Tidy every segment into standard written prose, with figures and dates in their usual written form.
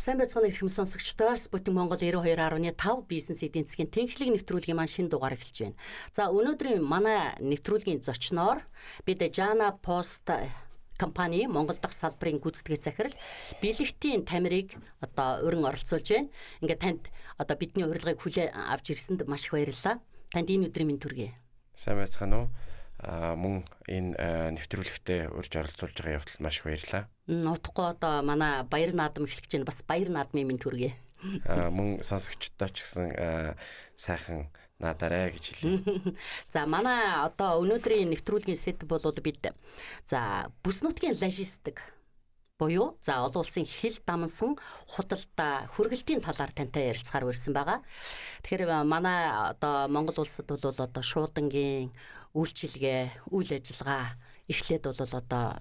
Сайн байцгаана эрхэм сонсогчдоо, Спутник Монгол 92.5 бизнес эдийн засгийн тэнхлэг нэвтрүүлгийн маань шинэ дугаар эхэлж байна. За, өнөөдрийн манай нэвтрүүлгийн зочноор бид Jana Post компани Монгол дахь салбарын гүйцэтгэх захирал Билэгтийн Тамирыг одоо уран оролцуулж байна. Ингээд танд одоо бидний урилгыг хүлээн авч ирсэнд маш их баярлалаа. Танд энэ өдрийн мэнд хүргэе. Сайн байцгаана уу? Мөн энэ нэвтрүүлэгтээ урьж оролцуулж байгаа явдалд маш их баярлалаа. Удахгүй одоо манай баяр наадам эхлэх гэж байна. Бас баяр наадмын мэнд хүргэе. Мөн сонсогчдоо ч гэсэн сайхан наадаарай гэж хэлье. За, манай одоо өнөөдрийн нэвтрүүлгийн сэдэв бол бид за бүс нутгийн логистик буюу за олон улсын хил дамнасан худалдаа хүргэлтийн талаар тантай ярилцахаар урьсан байгаа. Тэгэхээр манай одоо Монгол улсад бол одоо шуудангийн үйлчилгээ, үйл ажиллагаа эхлээд бол одоо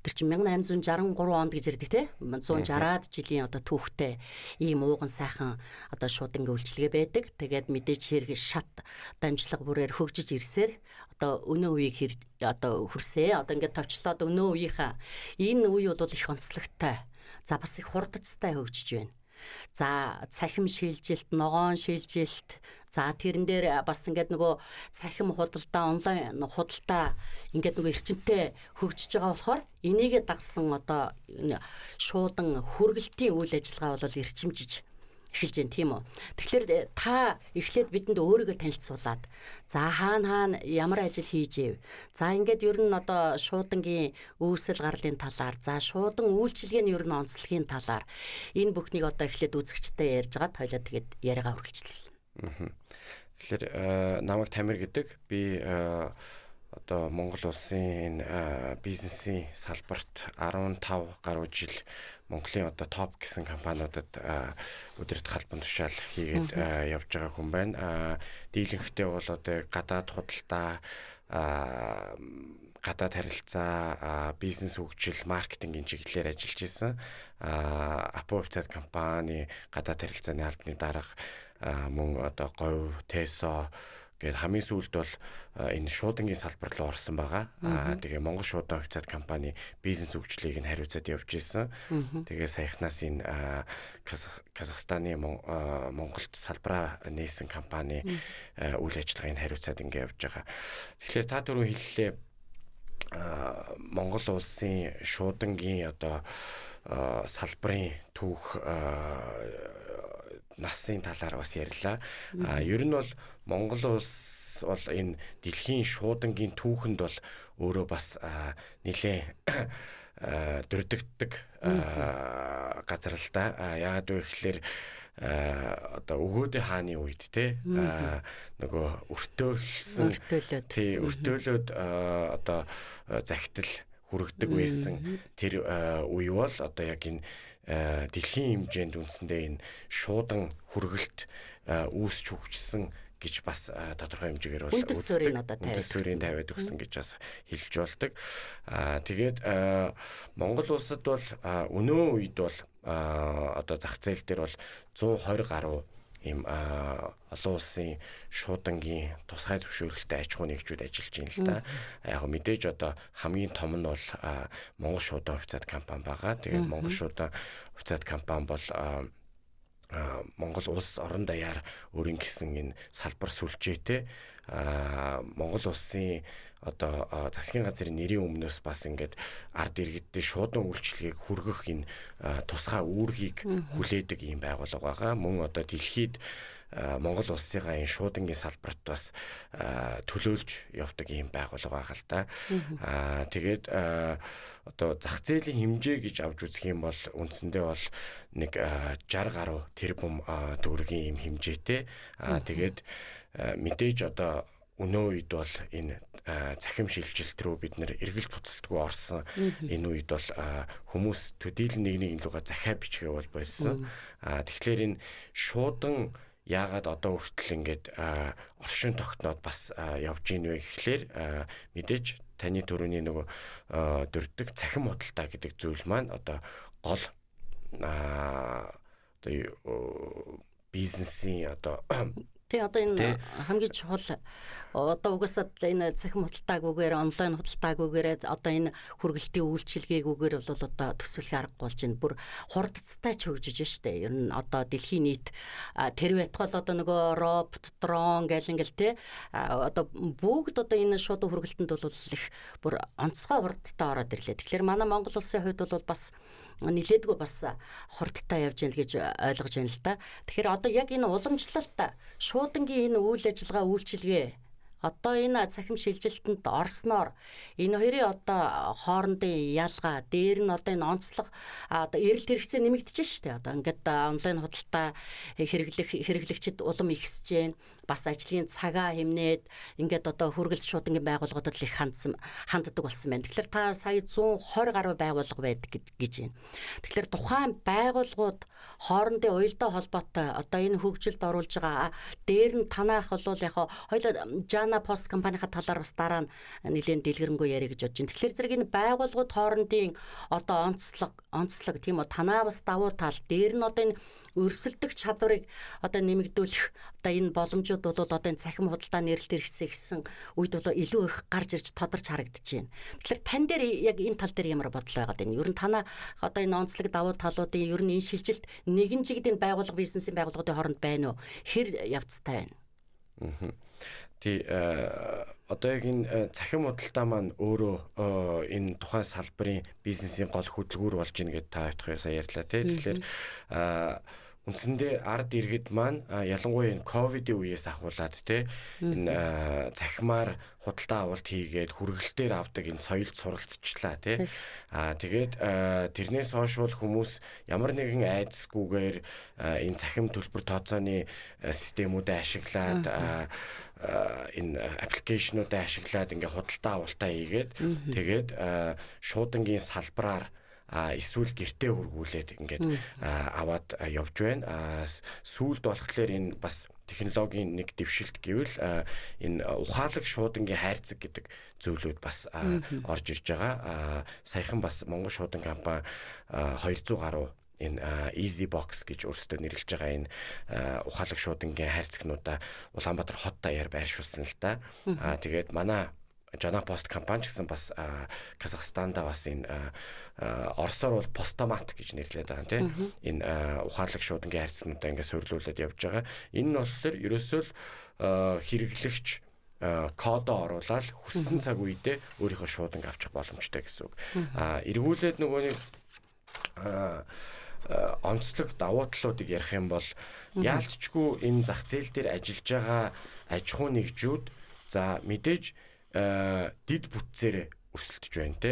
тэр чинь 1863 онд гэж ярьдаг те, 160-аад жилийн одоо түүхтэй ийм ууган сайхан одоо шуудангийн үйлчилгээ байдаг. Тэгээд мэдээж хэрэг шат дамжлага бүрээр хөгжиж ирсээр одоо өнөө үеийг одоо хүрсээ. Одоо ингээд товчлоод өнөө үеийнхаа энэ үе бол их онцлогтой. За, бас их хурдацтай хөгжиж байна. За, цахим шилжилт, ногоон шилжилт, за тэрэн дээр бас ингээд нөгөө цахим худалдаа, онлайн худалдаа ингээд нөгөө эрчимтэй хөгжиж байгаа болохоор энийгээ дагсан одоо шуудан хүргэлтийн үйл ажиллагаа бол эрчимжиж эхэлж байна, тийм үү. Тэгэхээр та эхлээд бидэнд өөрийгөө танилцуулаад, за хаана хаана ямар ажил хийж ив. За, ингээд ер нь одоо шуудангийн үүсэл гарлын талаар, за шуудан үйлчилгээний ер нь онцлогийн талаар энэ бүхнийг одоо эхлээд үзэгчтэй ярьж байгаад хоёлаа тэгээд яриагаа үргэлжлүүлнэ. Тэгэхээр намайг Тамир гэдэг. Би одоо Монгол улсын энэ бизнесийн салбарт 15 гаруй жил Монголын одоо топ гэсэн компаниудад удирдах албан тушаал хийгээд явж байгаа хүн байна. Дийлэнхтэй бол одоо гадаад худалдаа, гадаад харилцаа, бизнес хөгжил, маркетингийн чиглэлээр ажиллаж исэн. Апо вебсайт компани гадаад харилцааны албаны дарга, мөн одоо Говь, Тесо гээд хамгийн сүүлд бол энэ шуудангийн салбар руу орсон байгаа. Тэгээ Монгол шуудан хувьцаат компани бизнес хөгжлийг нь хариуцаад явж исэн. Тэгээ саяхнаас энэ Казахстаны Монголд салбараа нээсэн компани үйл ажиллагааг нь хариуцаад ингэ явж байгаа. Тэгэхээр та түрүү хэллээ, Монгол улсын шуудангийн одоо салбарын түүх насын талаар бас ярьлаа. Ер нь бол Монгол улс бол энэ дэлхийн шуудангийн түүхэнд бол өөрөө бас нэлээд дурддагддаг газар л да. Яагаад вэ гэхээр одоо Өгөөдөө хааны үед те нөгөө өртөөлсөн, тий, өртөөлөөд одоо захидал хүргэдэг байсан тэр үе бол одоо яг энэ дэлхийн хэмжээнд үндсэндээ энэ шуудан хүргэлт үүсч хөгжсөн гэж бас тодорхой хэмжээгээр бол үндэс суурийг одоо тавиад өгсөн гэж бас хэлж болдог. Тэгээд Монгол улсад бол өнөө үед бол одоо зах зээл дээр бол 120 гаруй ийм олон улсын шуудангийн тусгай зөвшөөрөлтэй аж ахуйн нэгжүүд ажиллаж байна л да. Яг мэдээж одоо хамгийн том нь бол Монгол шуудан хувьцаат компани байгаа. Тэгээд Монгол шуудан хувьцаат компани бол Монгол улс орон даяар өөрийн гэсэн энэ салбар сүлжээтэй, Монгол улсын одоо засгийн газрын нэрийн өмнөөс бас ингээд ард иргэдтэй шуудан үйлчилгээг хүргэх энэ тусгай үүргийг хүлээдэг ийм байгууллага байгаа. Мөн одоо дэлхийд Монгол улсыгаа энэ шуудангийн салбарт бас төлөөлж явдаг ийм байгууллага байгаа л да. Тэгээд одоо зах зээлийн хэмжээ гэж авч үзэх юм бол үндсэндээ бол нэг 60 гаруй тэрбум төгрөгийн ийм хэмжээтэй. Тэгээд мэдээж одоо өнөө үед бол энэ цахим шилжилт рүү бид нэр эргэлт буцалтгүй орсон. Энэ үед бол хүмүүс төдийлөн нэг нэг луга захиа бичгээ бол болсон. Тэгэхээр энэ шуудан яагаад одоо хүртэл ингээд оршин тогтноод бас явж ийн вэ гэхлээр мэдээж таны түрүүний нөгөө дурддаг цахим худалдаа гэдэг зүйл маань одоо гол одоо бизнесийн одоо Тий, одоо энэ хамгийн чухал одоо угаасаа энэ цахим худалдаагүйгээр, онлайн худалдаагүйгээр, одоо энэ хүргэлтийн үйлчилгээгүйгээр бол одоо төсөөлөх аргагүй болж байна. Бүр хурдцтай ч хөгжиж штэ. Ер нь одоо дэлхийн нийт тэр байтгал одоо нөгөө робот, дрон гэл ингээл те, одоо бүгд одоо энэ шууд хүргэлтэнд бол их бүр онцгой хурдтай ороод ирлээ. Тэгэхээр манай Монгол улсын хувьд бол бас нилээдгүй бас хурдтай явж яах гэж ойлгож байна л та. Тэгэхээр одоо яг энэ уламжлалт шуудангийн энэ үйл ажиллагаа, үйлчилгээ, одоо энэ цахим шилжилтэнд орсноор энэ хоёрын одоо хоорондын ялгаа, дээр нь одоо энэ онцлог, одоо эрэлт хэрэгцээ нэмэгдэж штэ. Одоо ингээд онлайн худалдаа хэрэглэх хэрэглэгчид улам ихсэж байна. Бас ажлын цагаа хэмнээд ингээд одоо хүргэлт шуудангийн байгууллагуудад л их хандсан ханддаг болсон байна. Тэгэхээр та сая 120 гаруй байгууллага байдаг гэж байна. Тэгэхээр тухайн байгууллагууд хоорондын уялдаа холбоотой одоо энэ хөгжилд оруулж байгаа, дээр нь танаах бол яг хоёулаа Jana Post компанийнхаа талаар бас дараа нь нэлээд дэлгэрэнгүй ярих гэж бодож байна. Тэгэхээр зэрэг энэ байгууллагууд хоорондын одоо онцлог тийм үү, танаа бас давуу тал, дээр нь одоо энэ өрсөлдөх чадварыг одоо нэмэгдүүлэх одоо энэ боломжууд бол одоо энэ цахим худалдаа нэрэлт хэрэгцээ гэсэн үед бол илүү их гарч ирж тодорч харагдаж байна. Тэгэхээр тань дээр яг энэ тал дээр ямар бодол байгаад байна? Ер нь танаа одоо энэ онцлог давуу талуудын ер нь энэ шилжилт нэгэн жигд энэ байгууллага, бизнесийн байгууллагуудын хооронд байна уу? Хэр явцтай байна? Тий, одоо яг энэ цахим худалдаа маань өөрөө энэ тухайн салбарын бизнесийн гол хөдөлгүүр болж ийн гэдээ та хоёроо сая ярьлаа тий. Тэгэхээр үндсэндээ ард иргэд маань ялангуяа энэ ковидын үеэс ахуулаад те, энэ цахимаар худалдаа авалт хийгээд хүргэлтээр авдаг энэ соёлд суралцчлаа те. Тэгээд тэрнээс хойш бол хүмүүс ямар нэгэн айдасгүйгээр энэ цахим төлбөр тооцооны системүүдээ ашиглаад, энэ аппликейшнуудаа ашиглаад ингээ худалдаа авалтаа хийгээд, тэгээд шуудангийн салбараар эсвэл гэртээ хүргүүлээд ингээд аваад явж байна. Сүүлд болохоор энэ бас технологийн нэг дэвшилт гэвэл энэ ухаалаг шуудангийн хайрцаг гэдэг зүйлүүд бас орж ирж байгаа. Саяхан бас Монгол шуудан компани 200 гаруй энэ Easy Box гэж өөрсдөө нэрлэж байгаа энэ ухаалаг шуудангийн хайрцагнуудаа Улаанбаатар хот даяар байршуулсан л да. Тэгээд манай Jana Post компани ч гэсэн бас Казахстанда бас энэ Оросоор бол постомат гэж нэрлэдэг байгаа тийм, энэ ухаалаг шуудангийн хайрцагнуудаа ингээд суйрлуулад явж байгаа. Энэ нь болохоор ерөөсөө л хэрэглэгч кодоо оруулаад хүссэн цаг үедээ өөрийнхөө шууданг авчих боломжтой гэсэн үг. Эргүүлээд нөгөө нэг онцлог давуу талуудыг ярих юм бол яалтчгүй энэ зах зээл дээр ажиллаж байгаа аж ахуй нэгжүүд за мэдээж дид бүтцээрээ өрсөлдөж байна те.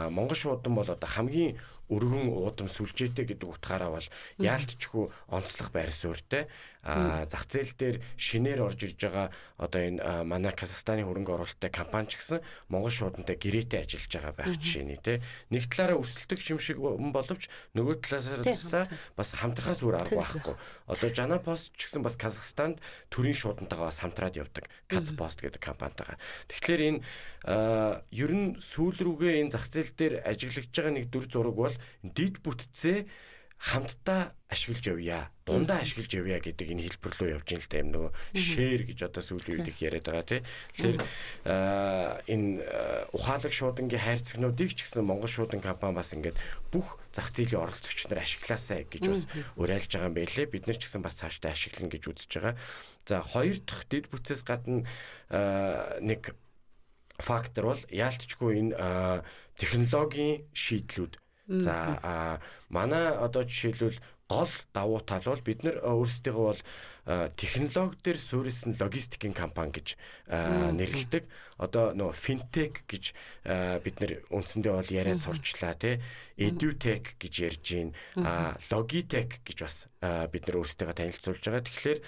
Монгол шуудан бол одоо хамгийн өргөн уудам сүлжээтэй гэдэг утгаараа бол яалтчгүй онцлог байр суурьтай. Зах зээл дээр шинээр орж ирж байгаа одоо энэ манай Казахстаны хөрөнгө оруулалттай компани ч гэсэн Монгол шуудантай гэрээтэй ажиллаж байгаа байх жишээний те. Нэг талаараа өрсөлдөх юм шиг боловч нөгөө талаасаа бас хамтрахаас өөр арга байхгүй. Одоо Jana Post ч гэсэн бас Казахстанд төрийн шуудантайгаа бас хамтраад явдаг. Kazpost гэдэг компанитайгаа. Тэгэхээр энэ ер нь сүүл рүүгээ энэ зах зээл дээр ажиглагдж байгаа нэг дүр зураг бол дид бүтцээ хамтдаа ашиглаж явъя, дундаа ашиглаж явъя гэдэг энэ хэлбэр рүү явж ин л да, юм нөгөө share гэж одоо сүүлийн үед их яриад байгаа тий. Тэгэхээр энэ ухаалаг шуудангийн хайрцагнуудыг ч гэсэн Монгол шуудан компани бас ингээд бүх зах зээлийн оролцогч нар ашиглаасай гэж бас уриалж байгаа юм байлээ. Бид нар ч гэсэн бас цаашдаа ашиглана гэж үзэж байгаа. За, хоёр дахь дэд бүтцээс гадна нэг фактор бол яалтчгүй энэ технологийн шийдлүүд. За, манай одоо жишээлбэл гол давуу тал бол бид нар өөрсдийгөө бол технологи дээр суурилсан логистикийн компани гэж нэрлэдэг. Одоо нөгөө финтек гэж бид нар үндсэндээ бол яриа сурчлаа тий. Edutech гэж ярьж гин, logitech гэж бас бид нар өөрсдийгөө танилцуулж байгаа. Тэгэхээр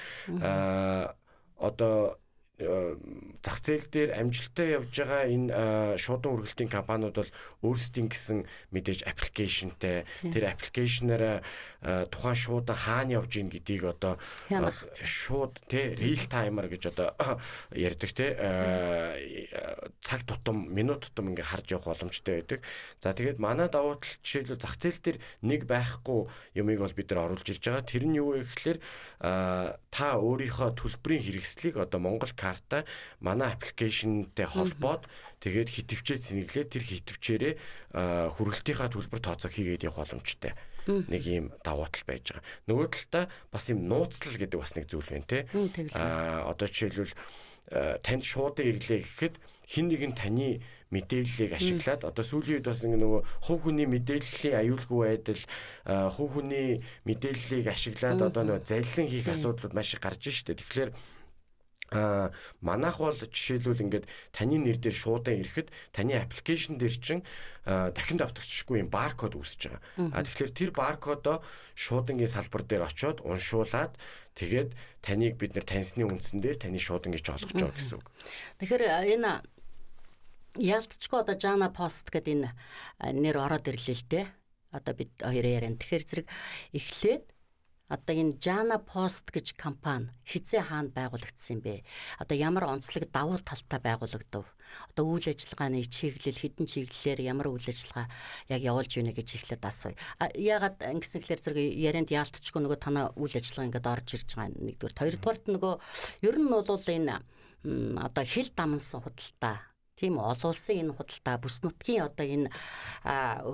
одоо Зах зээл дээр амжилттай явж байгаа энэ шуудан үргэлтийн компаниуд бол өөрсдийн гэсэн мэдээж application тэй, тэр application аар тухайн шуудан хаана явж ийн гэдгийг одоо шууд тий real timer гэж одоо ярьдаг, тий цаг тутам, минут тутам ингээ харж явах боломжтой байдаг. За, тэгээд манай давуу тал, жишээлбэл, зах зээл дээр нэг байхгүй юмыг бол бид нар оруулж ирж байгаа. Тэр нь юу вэ гэхлээр та өөрийнхөө төлбөрийн хэрэгслийг одоо Монгол карта манай application тэй холбоод, тэгээд хитвчээ цэнэглээд, тэр хитвчээрээ хүргэлтийнхаа төлбөр тооцоо хийгээд явах боломжтой нэг ийм давуу тал байж байгаа. Нөгөө талдаа бас ийм нууцлал гэдэг бас нэг зүйл байна, те. Одоо жишээлбэл, танд шуудан ирлээ гэхэд хэн нэгэн таны мэдээллийг ашиглаад, одоо сүүлийн үед бас ингэ нөгөө хувь хүний мэдээллийн аюулгүй байдал, хувь хүний мэдээллийг ашиглаад одоо нөгөө заллин хийх асуудлууд маш их гарч штэ. Тэгэхээр манайх бол жишээлбэл, ингээд таны нэр дээр шуудан ирэхэд таны application дээр чинь дахин давтагдчихгүй юм баркод үүсэж байгаа. Тэгэхээр тэр баркодоо шуудангийн салбар дээр очиод уншуулад, тэгээд таныг бид нар таньсны үндсэн дээр таны шуудан гэж олгож байгаа гэсэн үг. Тэгэхээр энэ ялцчгүй одоо Jana Post гэдэг энэ нэр ороод ирлээ л дээ. Одоо бид хоёрын яриан. Тэгэхээр зэрэг эхлээд одоо энэ Jana Post гэж компани хэзээ хаана байгуулагдсан юм бэ? Одоо ямар онцлог давуу талтай байгуулагдав? Одоо үйл ажиллагааны чиглэл, хэдэн чиглэлээр ямар үйл ажиллагаа яг явуулж байна гэж эхлээд асууя. Яагаад ингэсэн гэхээр зэрэг ярианд яалтчгүй нөгөө танаа үйл ажиллагаа ингээд орж ирж байгаа нэгдүгээр. Хоёрдугаарт нөгөө ер нь бол энэ одоо хил дамнасан худалдаа, тийм, олон улсын энэ худалдаа, бүс нутгийн одоо энэ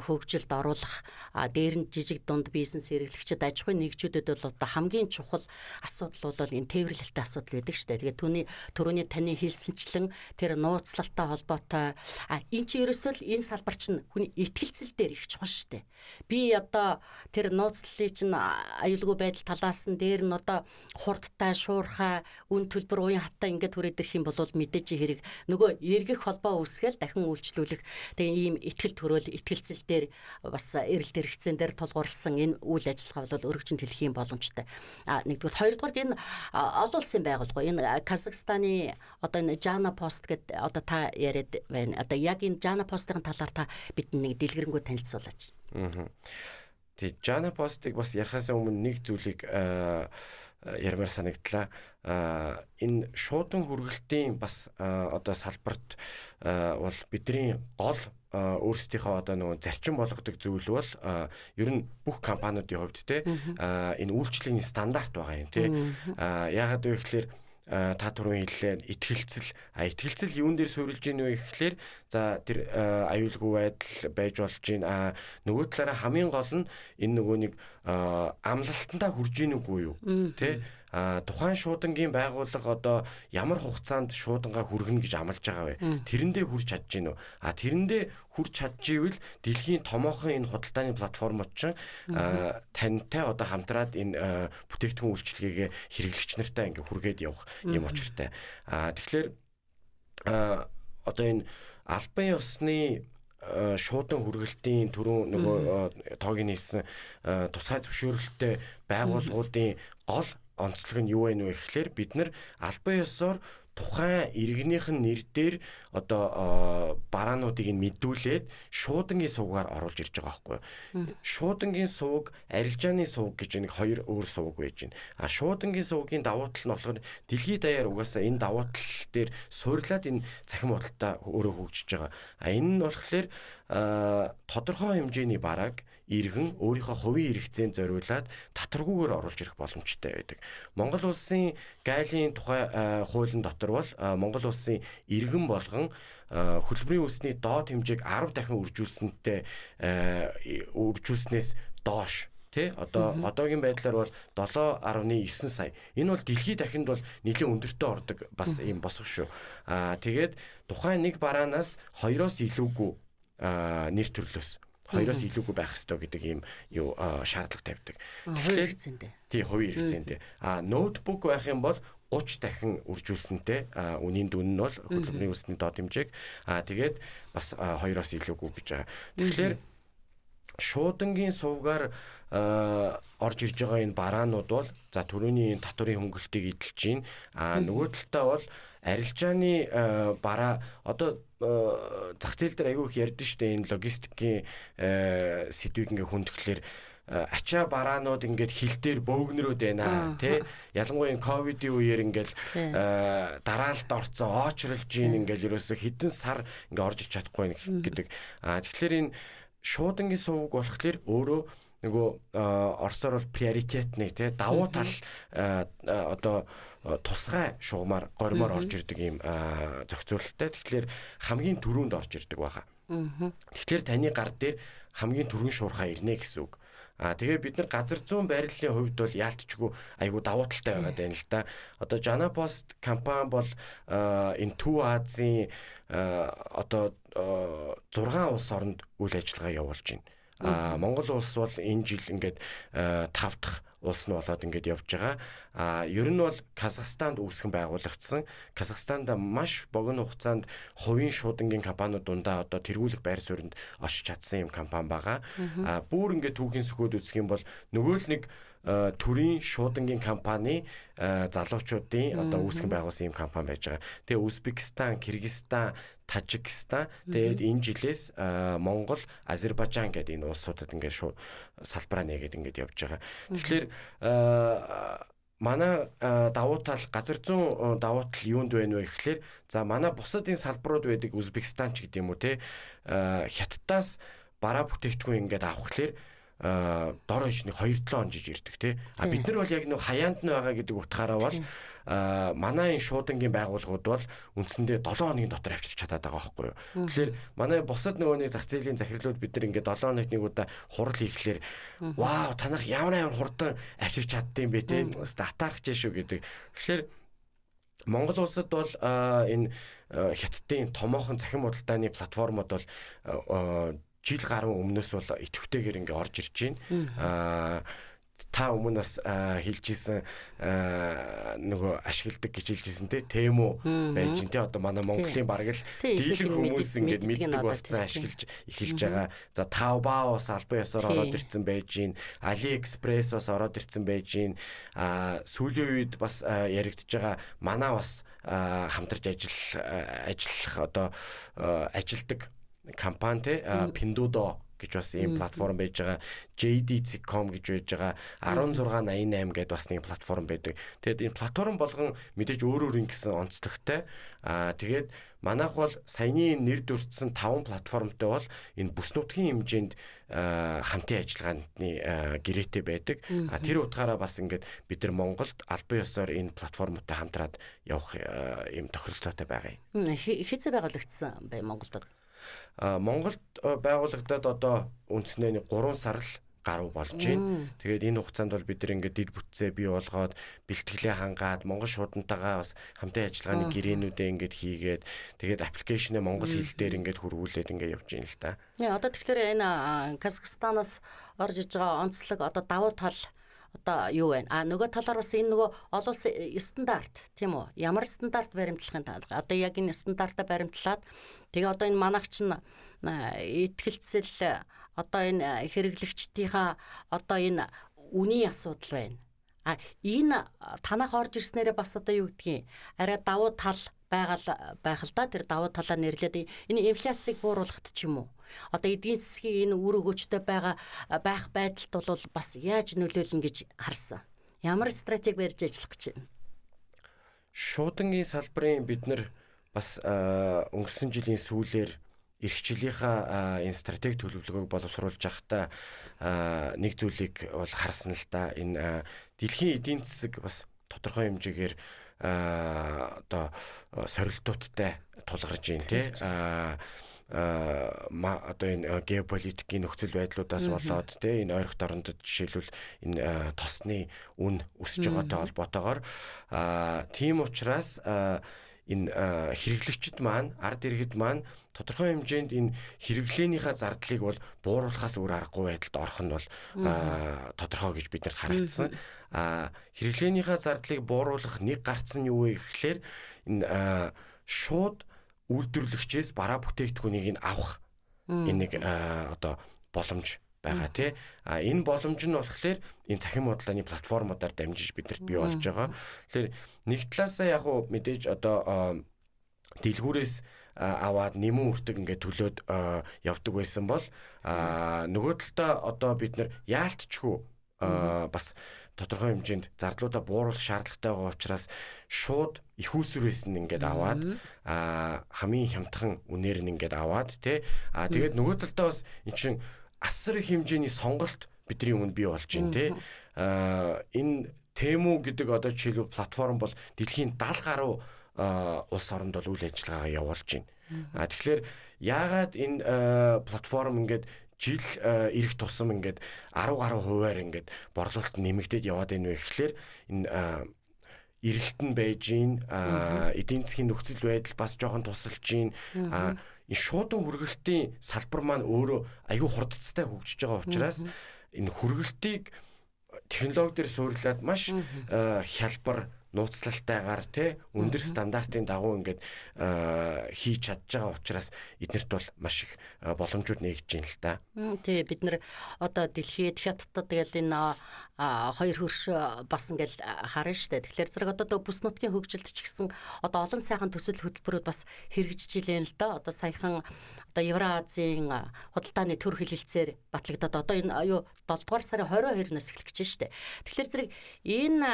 хөгжилд оруулах, дээр нь жижиг дунд бизнес эрхлэгчид, аж ахуйн нэгжүүдэд бол одоо хамгийн чухал асуудал бол энэ тээвэрлэлтэй асуудал байдаг шүү дээ. Тэгээд түүний түрүүний таны хэлсэнчлэн тэр нууцлалтай холбоотой энэ чинь ерөөсөө л энэ салбар чинь хүний итгэлцэл дээр их чухал шүү дээ. Би одоо тэр нууцлалыг чинь аюулгүй байдал талаас нь, дээр нь одоо хурдтай, шуурхай, үн төлбөр уян хаттай ингээд хүрээд ирэх юм бол мэдээж хэрэг нөгөө эргэх холбоо үүсгээл дахин үйлчлүүлэх, тэгээ ийм итгэл төрөөл итгэлцэл дээр бас эрэлт хэрэгцээн дээр тулгуурласан энэ үйл ажиллагаа бол өргөжин тэлхийн боломжтой. Нэгдүгээр, хоёрдугаар, энэ олон улсын байгууллага, энэ Казахстаны одоо энэ Jana Post гэдэг одоо та яриад байна. Одоо яг энэ Jana Post-ын талаар та бидний нэг дэлгэрэнгүй танилцуулаач. Аа. Тэг Jana Post-ыг бас ярихаас өмнө нэг зүйлийг ярмаар санагдлаа. Энэ шуудан хүргэлтийн бас одоо салбарт бол бидний гол өөрсдийнхөө одоо нөгөө зарчим болгодог зүйл бол ер нь бүх компаниудын хувьд те энэ үйлчлэгийн стандарт байгаа юм те. Яагаад вэ гэхээр та түрүүн хэллээ, итгэлцэл. Итгэлцэл юун дээр суурилж ийн вэ гэхлээр, за, тэр аюулгүй байдал байж болж гин. Нөгөө талаараа хамгийн гол нь энэ нөгөө нэг амлалтандаа хүрж ийн үгүй юу, тэ? Тухайн шуудангийн байгууллага одоо ямар хугацаанд шуудангаа хүргэнэ гэж амлаж байгаа вэ? Тэрэндээ хүрч чадж гин үү? Тэрэндээ хүрч чадчихвэл дэлхийн томоохон энэ худалдааны платформуд чинь тантай одоо хамтраад энэ бүтээгдэхүүн үйлчилгээгээ хэрэглэгч нартай ингээ хүргээд явах юм учиртай. Тэгэхээр одоо энэ албан ёсны шуудан хүргэлтийн түрүүн нөгөө тоог нь хийсэн тусгай зөвшөөрөлттэй байгууллагуудын гол онцлог нь юу вэ гэхлээр бид нар албан ёсоор тухайн иргэнийх нь нэр дээр одоо бараануудыг нь мэдүүлээд шуудангийн сувгаар оруулж ирж байгаа байхгүй юу. Шуудангийн сувг, арилжааны сувг гэж нэг хоёр өөр сувг байж байна. Шуудангийн сувгийн давуу тал нь болохоор дэлхийд даяар угаасаа энэ давуу тал дээр суурлаад энэ цахим худалдаа өөрөө хөгжиж байгаа. Энэ нь болохоор тодорхой хэмжээний барааг иргэн өөрийнхөө хувийн хэрэгцээнд зориулаад татваргүйгээр оруулж ирэх боломжтой байдаг. Монгол улсын гайлын тухай хуулийн дотор бол Монгол улсын иргэн болгон хөдөлмөрийн үлсний доод хэмжээг 10 дахин үржүүлсэнтэй үржүүлснээс доош тий одоо одоогийн байдлаар бол 7.9 сая. Энэ бол дэлхийд дахинд бол нэлээд өндөртөө ордог бас ийм босго шүү. Тэгээд тухайн нэг бараанаас 2-оос илүүгүй нэр төрлөөс 2-оос илүүгүй байх ёстой гэдэг ийм юу шаардлага тавьдаг. Тэгэхээр хэрэгцээндээ. Тий, хувийн хэрэгцээндээ. Ноутбук байх юм бол 30 дахин үржүүлсэнтэй үнийн дүн нь бол хөдөлмөрийн үлсний доод хэмжээг тэгээд бас 2-оос илүүгүй гэж байгаа. Тэгэхээр Шуудангийн сувгаар орж ирж байгаа энэ бараанууд бол за түрүүний энэ татварын хөнгөлтийг эдэлж байна. А нөгөө талдаа бол арилжааны бараа одоо зах зээл дээр аягүй их ярьдэн шүү дээ, энэ логистикийн сэдвийг ингээ хүндгэлээр ачаа бараанууд ингээд хил дээр бөөгнөрөөд байна тий. Ялангуяа энэ ковидын үеэр ингээд дараалд орцсон, оочролж гин, ингээд ерөөсө хэдэн сар ингээ орж ич чадахгүй гэдэг. А тэгэхээр энэ шуудангийн сувг болохоор өөрөө нөгөө орсоор бол приоритетный тий, давуу тал, одоо тусгай шугамар гормоор орж ирдэг ийм зохицуулалттай. Тэгэхээр хамгийн түрүүнд орж ирдэг байгаа. Тэгэхээр таны гар дээр хамгийн түрүүн шуурхаа ирнэ гэсэн үг. А тэгээ бид нар газар зүүн байрлалын хувьд бол яалтчгүй айгу давуу талтай байгаа даа л да. Одоо Jana Post компани бол энэ Төв Азийн одоо 6 улс оронд үйл ажиллагаа явуулж байна. А Монгол улс бол энэ жил ингээд 5 дахь улс нь болоод ингээд явж байгаа. А ер нь бол Казахстанд үүсгэн байгуулагдсан. Казахстанд маш богино хугацаанд хувийн шуудангийн компаниуд дундаа одоо тэргүүлэх байр суурьнд очиж чадсан юм компани байгаа. А бүр ингээд түүхийн сөхөөд үзэх юм бол нөгөө л нэг төрийн шуудангийн компани залуучуудын одоо үүсгэн байгуулсан юм компани байж байгаа. Тэгээ Узбекистан, Киргизстан, Тажикстан, тэгээд энэ жилээс Монгол, Азербайджан гэдэг энэ улсуудад ингээд шууд салбараа нээгээд ингээд явж байгаа. Тэгэхээр манай давуу тал, газар зүүн давуу тал юунд байна вэ гэхлээр, за манай бусад энэ салбарууд байдаг, Узбекистан ч гэдэг юм уу те, Хятадаас бараа бүтээгдэхүүн ингээд авахлаар дор хаяж нэг 2-7 хонжиж ирдэг тий. А бид нар бол яг нэг хаяанд нь байгаа гэдэг утгаараа бол манай энэ шуудангийн байгууллагууд бол үндсэндээ 7 хоногийн дотор авчирч чадаад байгаа байхгүй юу. Тэгэхээр манай бусад нөгөө нэг зах зээлийн захирлууд бид нар ингээд 7 хоногт нэг удаа хурал хийхлээр вау, танах ямар ямар хурдан авчирч чаддсан бэ те. Атаархаж шүү гэдэг. Тэгэхээр Монгол улсад бол энэ Хятадын томоохон цахим худалдааны платформуд бол жил гаруй өмнөөс бол идэвхтэйгээр ингээ орж ирж байна. Та өмнө бас хэлж исэн, нөгөө ашигладаг гэж хэлж исэн те, Temu байж гин те, одоо манай Монголын бараг л дийлэн хүмүүс ингээд мэддэг болсон, ашиглаж эхэлж байгаа. За Taobao бас албан ёсоор ороод ирсэн байж гин. AliExpress бас ороод ирсэн байж гин. Сүүлийн үед бас яригдж байгаа, манай бас хамтарч ажил ажиллах одоо ажилдаг компани те, Pinduoduo гэж бас ийм платформ байж байгаа. JD.com гэж байж байгаа. 1688 гэдэг бас нэг платформ байдаг. Тэгээд энэ платформ болгон мэдээж өөр өөр ингэсэн онцлогтой. Аа тэгээд манайх бол саяны нэр дурдсан 5 платформтой бол энэ бүс нутгийн хэмжээнд хамтын ажиллагааны гэрээтэй байдаг. А тэр утгаараа бас ингээд бид нар Монголд албан ёсоор энэ платформуудтай хамтраад явах ийм тохиролцоотой байгаа юм. Хэзээ байгуулагдсан бэ Монголд? Монголд байгуулагдаад одоо үндснээ 3 сар л гаруй болж байна. Тэгээд энэ хугацаанд бол бид нар ингээд дид бүтцээ бий болгоод, бэлтгэлээ хангаад, Монгол шуудантайгаа бас хамтын ажиллагааны гэрээнүүдээ ингээд хийгээд, тэгээд application ээ монгол хэл дээр ингээд хөрвүүлээд ингээд явж байна л да. Одоо тэгэхээр энэ Казахстанаас орж иж байгаа онцлог, одоо давуу тал одоо юу вэ? А нөгөө талаар бас энэ нөгөө олон улсын стандарт тийм үү? Ямар стандарт баримтлахын тал. Одоо яг энэ стандартаа баримтлаад, тэгээ одоо энэ манайх чинь итгэлцэл, одоо энэ хэрэглэгчдийнхаа одоо энэ үнийн асуудал байна. А энэ танах орж ирснээрээ бас одоо юу гэдгийг арай давуу тал байгаа байх л да. Тэр давуу талаа нэрлээд энэ инфляцийг бууруулахад ч юм уу. Одоо эдийн засгийн энэ үр өгөөчтэй байгаа байх байдалд бол бас яаж нөлөөлнө гэж харсан. Ямар стратеги барьж ажиллах гэж байна? Шуудангийн салбарын бид нар бас өнгөрсөн жилийн сүүлээр эх жилийнхаа энэ стратеги төлөвлөгөөг боловсруулж байхдаа нэг зүйлийг бол харсан л да. Энэ дэлхийн эдийн засаг бас тодорхой хэмжээгээр одоо сорилтуудтай тулгарч байна тий. Одоо энэ геополитикийн нөхцөл байдлуудаас болоод тий, энэ ойрхот орондод жишээлбэл энэ тосны үн өсөж байгаатай холбоотойгоор, тийм учраас энэ хэрэглэгчид маань, ард иргэд маань тодорхой хэмжээнд энэ хэрэглээнийхээ зардлыг бол бууруулахаас өөр аргагүй байдалд орох нь бол тодорхой гэж биднэрт харагдсан. Хэрэглээнийхээ зардлыг бууруулах нэг гарц нь юу вэ гэхлээр энэ шууд үйлдвэрлэгчээс бараа бүтээгдэхүүнийг нь авах энэ нэг одоо боломж байгаа тий. А энэ боломж нь болохоор энэ цахим худалдааны платформудаар дамжиж биднэрт бий болж байгаа. Тэгэхээр нэг талаасаа яг уу мэдээж одоо дэлгүүрээс аваад нэмэн үртэг ингээд төлөөд явдаг байсан бол нөгөө талдаа одоо бид нар яалтчгүй бас тодорхой хэмжээнд зардлуудаа бууруулах шаардлагатай байгаа учраас шууд их усүрээс нь ингээд аваад хамгийн хямдхан үнээр нь ингээд аваад тий. А тэгээд нөгөө талдаа бас эн чинь асар их хэмжээний сонголт бидний өмнө бий болж байна тий. Энэ Temu гэдэг одоо жишээлбэл платформ бол дэлхийн 70 гаруй улс оронд бол үйл ажиллагаагаа явуулж байна. А тэгэхээр яагаад энэ платформ ингээд жил ирэх тусам ингээд 10 гаруй хувиар ингээд борлуулалт нэмэгдээд яваад байна вэ гэхлээр энэ эрэлт нь байж гин, эдийн засгийн нөхцөл байдал бас жоохон тусалж гин, энэ шуудан хүргэлтийн салбар маань өөрөө аюу хурдцтай хөгжиж байгаа учраас энэ хүргэлтийг технологи дээр суурилаад маш хялбар нууцлалтайгаар тий өндөр стандартын дагуу ингээд хийж чадж байгаа учраас эднэрт бол маш их боломжууд нээгдэж байна л та. Тий, бид нар одоо дэлхийд хятадд тэгэл энэ хоёр хөрш бас ингээл харна штэ. Тэгэхээр зэрэг одоо бүс нутгийн хөгжилд ч гэсэн одоо олон сайхан төсөл хөтөлбөрүүд бас хэрэгжиж илэн л доо. Одоо саяхан одоо Евроазийн худалдааны төр хэлэлцээр батлагдаад одоо энэ юу 7 дугаар сарын 22-наас эхлэх гэж штэ. Тэгэхээр зэрэг энэ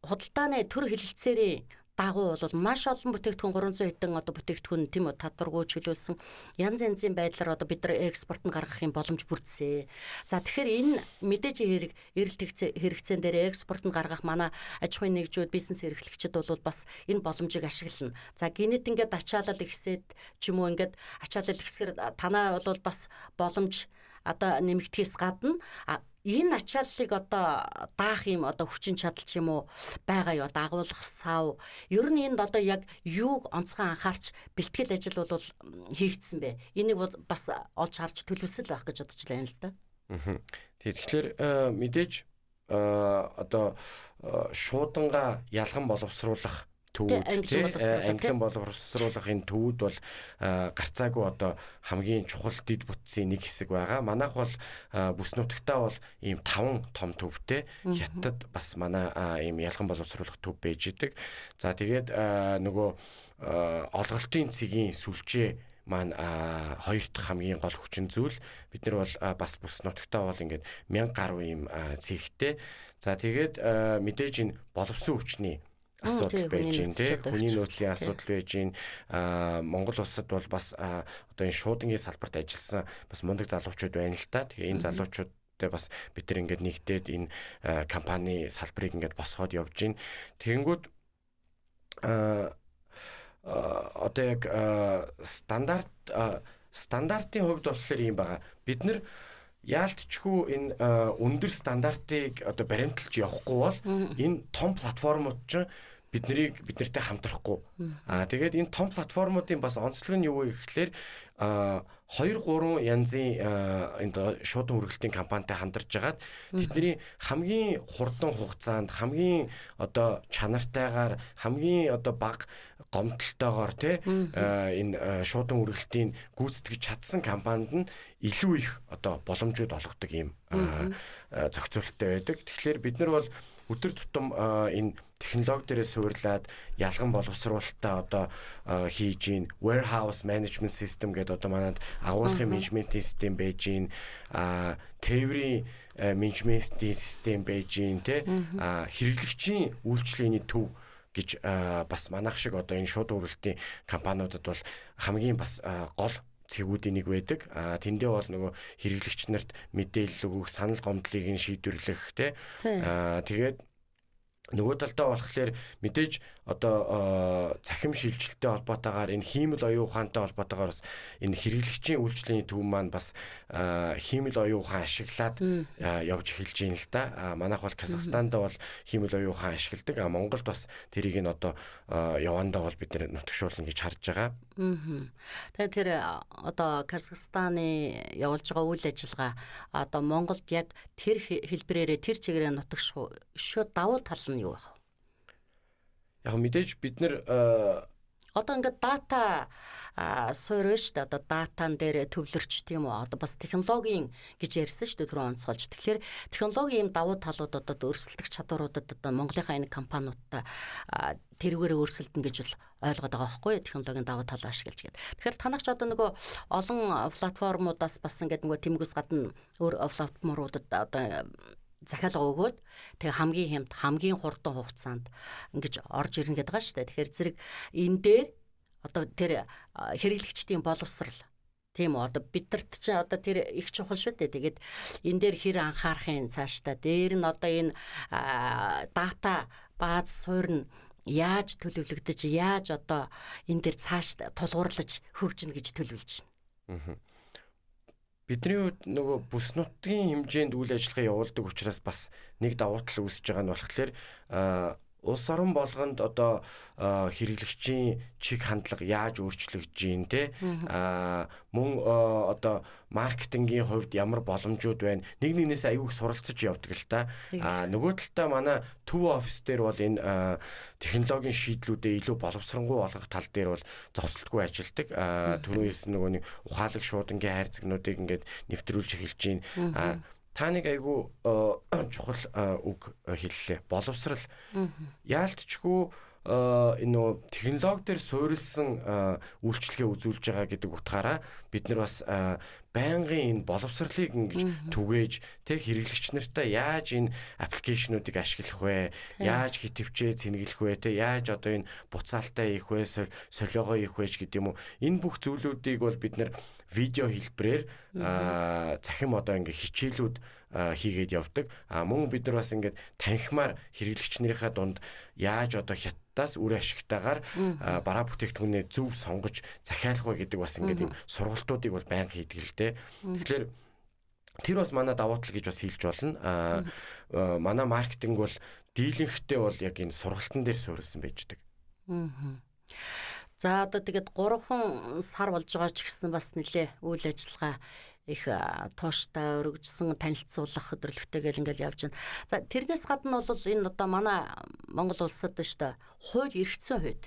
худалдааны төр хэлэлцээрийн дагуу бол маш олон бүтээгдэхүүн 300 хэдэн одоо бүтээгдэхүүн тийм үү татваргүй чөлөөлсөн янз янзын байдлаар одоо бид нар экспорт нь гаргах юм боломж бүрдсэн. За тэгэхээр энэ мэдээж хэрэг эрэлт хэрэгцээн дээр экспорт нь гаргах манай аж ахуйн нэгжүүд бизнес эрхлэгчид бол бас энэ боломжийг ашиглана. За гинэт ингээд ачаалал ихсээд ч юм уу ингээд ачаалал ихсгэр танаа бол бас боломж одоо нэмэгдэхээс гадна энэ ачааллыг одоо даах юм одоо хүчин чадал ч юм уу байгаа юу, дагуулах сав ер нь энд одоо яг юуг онцгой анхаарч бэлтгэл ажил бол хийгдсэн бэ? Энийг бол бас олж харж төлөвлөсөл байх гэж бодож байна л да. Тэгэхээр мэдээж одоо шуудангаа ялган боловсруулах төвүүд тий англин боловсруулах энэ төвүүд бол гарцаагүй одоо хамгийн чухал дэд бүтцийн нэг хэсэг байгаа. Манайх бол бүс нутагтаа бол ийм 5 том төвтэй, Хятад бас манай ийм ялган боловсруулах төв байж идэг. За тэгээд нөгөө олголтын цэгийн сүлжээ маань хоёр дахь хамгийн гол хүчин зүйл. Бид нар бол бас бүс нутагтаа бол ингээд 1000 гаруй ийм цэгтэй. За тэгээд мэдээж энэ боловсон хүчний асуудал байж гин тий хүний нөөцийн асуудал байж гин. Монгол улсад бол бас одоо энэ шуудангийн салбарт ажилласан бас мундаг залуучууд байна л та. Тэгээ энэ залуучуудтай бас бид нар ингээд нэгдээд энэ компани салбарыг ингээд босгоод явж гин. Тэгэнгүүт одоо яг стандартын хувьд болохоор юм байгаа. Бид нар яалтчгүй энэ өндөр стандартыг одоо баримталж явахгүй бол энэ том платформуд чинь биднийг биднэртэй хамтрахгүй. Аа тэгээд энэ том платформуудын бас онцлог нь юу вэ гэхлээр 2 3 янзын энэ шуудан үргэлтийн компанитай хамтарч жагаад тэдний хамгийн хурдан хугацаанд хамгийн одоо чанартайгаар хамгийн одоо бага гомдолтойгоор тий энэ шуудан үргэлтийн гүйцэтгэж чадсан компанид нь илүү их одоо боломжууд олгодог юм зохицуулттай байдаг. Тэгэхээр бид нар бол өдөр тутам энэ технологи дээрээ суурлаад ялган боловсруулалтаа одоо хийж гин warehouse management system гэдэг одоо манад агуулгын менежментийн систем байж гин, тээврийн менежментийн систем байж гин тий хэрэглэгчийн үйлчилгээний төв гэж бас манайх шиг одоо энэ шууд үргэлтийн компаниудад бол хамгийн бас гол цэгүүдийн нэг байдаг. Тэндээ бол нөгөө хэрэглэгч нарт мэдээлэл өгөх, санал гомдлыг нь шийдвэрлэх тий. Тэгээд нөгөө талдаа болохоор мэдээж одоо цахим шилжилттэй холбоотойгоор энэ хиймэл оюун ухаантай холбоотойгоор бас энэ хэрэглэгчийн үйлчилгээний төв маань бас хиймэл оюун ухаан ашиглаад явж эхэлж байна л да. Манайх бол Казахстанд бол хиймэл оюун ухаан ашигладаг. Монголд бас тэрийг нь одоо явандаа бол бид нутагшуулна гэж харж байгаа. Тэгэхээр тэр одоо Казахстаны явуулж байгаа үйл ажиллагаа одоо Монголд яг тэр хэлбэрээрээ тэр чигээрээ нутагших өшөө давуу тал нь юу байх вэ? Яг мэдээж бид нар Одоо ингээд дата суурь шүү дээ. Одоо датан дээр төвлөрч тийм үү? Одоо бас технологийн гэж ярьсан шүү дээ түрүү онцгойлж. Тэгэхээр технологийн ийм давуу талууд одоо өрсөлдөх чадваруудад одоо Монголынхаа энэ компаниудтай тэрүүгээр өрсөлдөн гэж бол ойлгоод байгаа байхгүй юу? Технологийн давуу талаа ашиглаж гээд. Тэгэхээр танах ч одоо нөгөө олон платформудаас бас ингээд нөгөө тэмгээс гадна өөр платформуудад одоо захиалга өгөөд тэгээ хамгийн хямд, хамгийн хурдан хугацаанд ингэж орж ирнэ гэдэг байгаа шүү дээ. Тэгэхээр зэрэг энэ дээр одоо тэр хэрэглэгчдийн боловсрал тийм үү, одоо бидэрт чи одоо тэр их чухал шүү дээ. Тэгээд энэ дээр хэр анхаарахын цаашдаа дээр нь одоо энэ дата бааз суурь нь яаж төлөвлөгдөж, яаж одоо энэ дээр цааш тулгуурлаж хөгжинэ гэж төлөвлөж байна. Бидний хувьд нөгөө бүс нутгийн хэмжээнд үйл ажиллагаа явуулдаг учраас бас нэг давуу тал үүсэж байгаа нь болохоор улс орон болгонд одоо хэрэглэгчийн чиг хандлага яаж өөрчлөгдөж гин те, мөн одоо маркетингийн хувьд ямар боломжууд байна, нэг нэгнээс аюух суралцаж явдаг л та. Нөгөө талдаа манай төв офис дээр бол энэ технологийн шийдлүүдээ илүү боловсронгуй болгох тал дээр бол зогсолтгүй ажилладаг. Түрүү хэлсэн нөгөө нэг ухаалаг шуудангийн хайрцагнуудыг ингээд нэвтрүүлж эхэлж байна. Та нэг айгүй чухал үг хэллээ. Боловсрал. Яалтчгүй энэ нөө технологи дээр суурилсан үйлчилгээ үзүүлж байгаа гэдэг утгаараа бид нар бас байнгын энэ боловсролыг ингэж түгээж тэг хэрэглэгч нартай яаж энэ аппликейшнуудыг ашиглах вэ? Яаж хитвчээ цэнгэлэх вэ? Тэ яаж одоо энэ буцаалтаа хийх вэ? Солиогоо хийх вэ гэдэг юм уу? Энэ бүх зүйлүүдийг бол бид нар видео хэлбэрээр цахим одоо ингээ хичээлүүд хийгээд явдаг. А мөн бид нар бас ингээд танхимаар хэрэглэгч нарынхаа дунд яаж одоо хятадаас үр ашигтайгаар бараа бүтээгдэхүүнээ зөв сонгож захиалах вэ гэдэг бас ингээд юм сургалтуудыг бол байнга хийдэг л дээ. Тэгэхээр тэр бас манай давуу тал гэж бас хэлж болно. Манай маркетинг бол дийлэнхтэй бол яг энэ сургалтын дээр суурилсан байж байгаа. За одоо тэгээд 3 сар болж байгаа ч гэсэн бас нэлээ үйл ажиллагаа их тууштай өргөжсөн танилцуулах өдөрлөгтэй гэл ингээл явж байна. За тэрнээс гадна бол энэ одоо манай Монгол улсад байна шүү дээ. Хууль эргэцсэн хувьд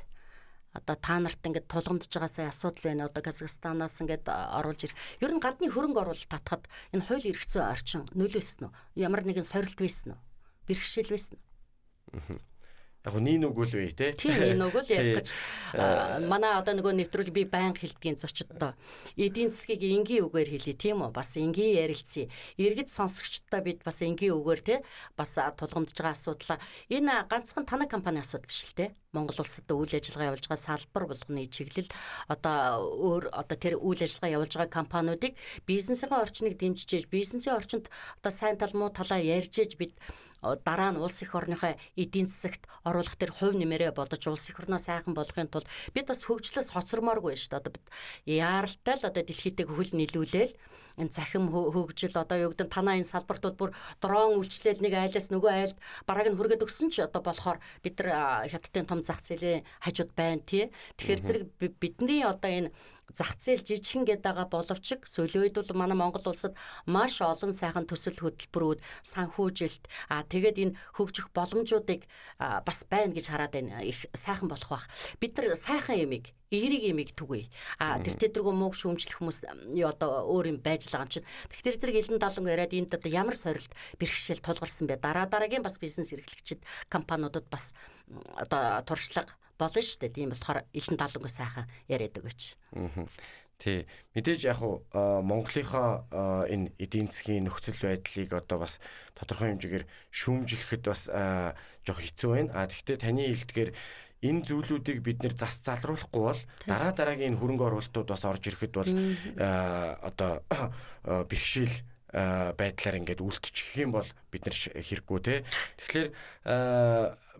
одоо та нарт ингээд тулгамдж байгаа сая асуудал байна. Одоо Казахстанаас ингээд оруулж ирэх. Ер нь гадны хөрөнгө оруулалт татахад энэ хууль эргэцсэн орчин нөлөөсөн үү? Ямар нэгэн сорилт байсан уу? Бэрхшээл байсан уу? Яг нин үг л вэ те. Тийм нин үг л ярих гэж манай одоо нөгөө нэвтрүүлэг би байнга хэлдгийн зочдтой. Эдийн засгийг энгийн үгээр хэлье тийм үү? Бас энгийн ярилцъя. Иргэд сонсогчдод бид бас энгийн үгээр те бас тулгамдж байгаа асуудлаа. Энэ ганцхан танай компани асуудал биш л те. Монгол улсад үйл ажиллагаа явуулж байгаа салбар болгоны чиглэл одоо өөр одоо тэр үйл ажиллагаа явуулж байгаа компаниудыг бизнесийн орчныг дэмжиж, бизнесийн орчинд одоо сайн тал муу талаа ярьж ээж бид дараа нь улс эх орныхоо эдийн засагт оруулах тэр хувь нэмэрээ бодож улс эх орноо сайхан болгохын тулд бид бас хөгжлөөс хоцрмооргүй шүү дээ. Одоо бид яаралтай л одоо дэлхийдээ хөл нийлүүлээл энэ цахим хөгжил одоо юу гэдэг нь танаа энэ салбартууд бүр дрон үйлчлэл нэг айлаас нөгөө айлд бараг нь хүргээд өгсөн ч одоо болохоор бид нар хятадын том зах зээлийн хажууд байна тий. Тэгэхээр зэрэг бидний одоо энэ зах зээл жижигхэн гэдэг байгаа боловч сүүлийн үед бол манай Монгол улсад маш олон сайхан төсөл хөтөлбөрүүд, санхүүжилт тэгээд энэ хөгжих боломжуудыг бас байна гэж хараад байна. Их сайхан болох бах. Бид нар сайхан ямиг, эерэг ямиг түгээе. Тэр тэдрэгөө мууг шүүмжлэх хүмүүс одоо өөр юм байж л байгаа юм чинь. Тэгэхээр зэрэг элдэн даланг яриад энд одоо ямар сорилт бэрхшээл тулгарсан бэ? Дараа дараагийн бас бизнес эрхлэгчид компаниудад бас одоо туршлага болно шүү дээ. Тийм болохоор элдэн даланг сайхан яриад өгөөч. Тий. Мэдээж яг уу Монголынхоо энэ эдийн засгийн нөхцөл байдлыг одоо бас тодорхой хэмжээгээр шүүмжлэхэд бас жоох хэцүү байна. А тэгвэл таны хэлдгээр энэ зүйлүүдийг бид нэр зас залруулахгүй бол дараа дараагийн энэ хөрөнгө оруулалтууд бас орж ирэхэд бол одоо бэрхшээл байдлаар ингээд үлдчих юм бол бид нар хэрэггүй те. Тэгэхээр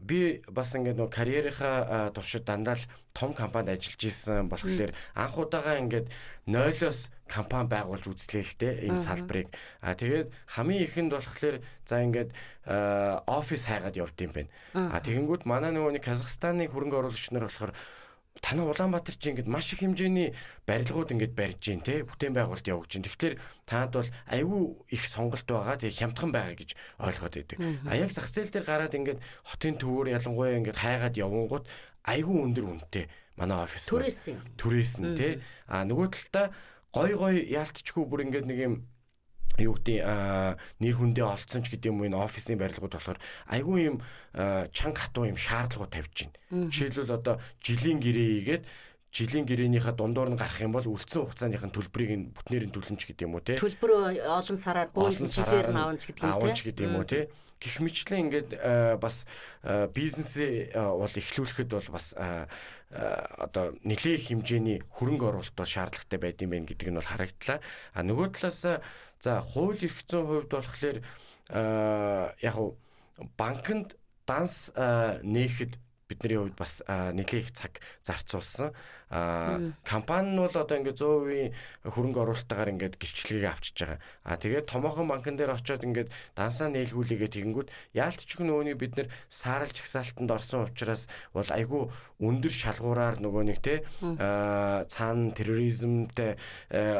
би бас ингээд нөгөө карьерийнхаа туршид дандаа л том компанид ажиллаж исэн болохоор анх удаага ингээд нойлоос компани байгуулж үзлээ л дээ энэ салбарыг. А тэгээд хамгийн ихэнд болохоор за ингээд офис хайгаад явд юм байна. А тэгэнгүүт манай нөгөө нэг Казахстаны хөрөнгө оруулагч нар болохоор танай Улаанбаатар чи ингээд маш их хэмжээний барилгууд ингээд барьж гин те бүтээн байгуулалт явуулж гин. Тэгэхээр танд бол айгүй их сонголт байгаа. Тэгээ хямдхан байгаа гэж ойлгоод байдаг. А яг зах зээл дээр гараад ингээд хотын төвөөр ялангуяа ингээд хайгаад явангууд айгүй өндөр үнэтэй. Манай офис түрээс нь тий. А нөгөө талдаа гой гой яалтчгүй бүр ингээд нэг юм юу гэдэг нэр хүндээ олцсон ч гэдэг юм уу, энэ офисын барилгууд болохоор айгүй юм чанга хатуу юм шаардлагууд тавьж байна. Жишээлбэл одоо жилийн гэрээ хийгээд жилийн гэрээнийхээ дундуур нь гарах юм бол үлдсэн хугацааных нь төлбөрийг нь бүтнээр нь төлнө ч гэдэг юм уу тий. Төлбөр олон сараар бөөн жилээр нь авна ч гэдэг юм тий. Авна ч гэдэг юм уу тий. Гэх мэтлэн ингээд бас бизнесээ бол эхлүүлэхэд бол бас одоо нэлээх хэмжээний хөрөнгө оруулалт бол шаардлагатай байд юм байна гэдэг нь бол харагдлаа. А нөгөө талаас за хууль эрх зүйн хувьд болохоор яг банкнд данс нээхэд бидний хувьд бас нэлээх цаг зарцуулсан. Компани нь бол одоо ингээд 100% хөрөнгө оруулалтаагаар ингээд гэрчлэгийг авчиж байгаа. А тэгээд томоохон банкн дээр очиод ингээд дансаа нээлгүүлээгээ тэгэнгүүт яалтчгүй нөгөөний бид нэр саарал жагсаалтанд орсон учраас бол айгүй өндөр шалгуураар нөгөө нэг те цаана терроризмтэй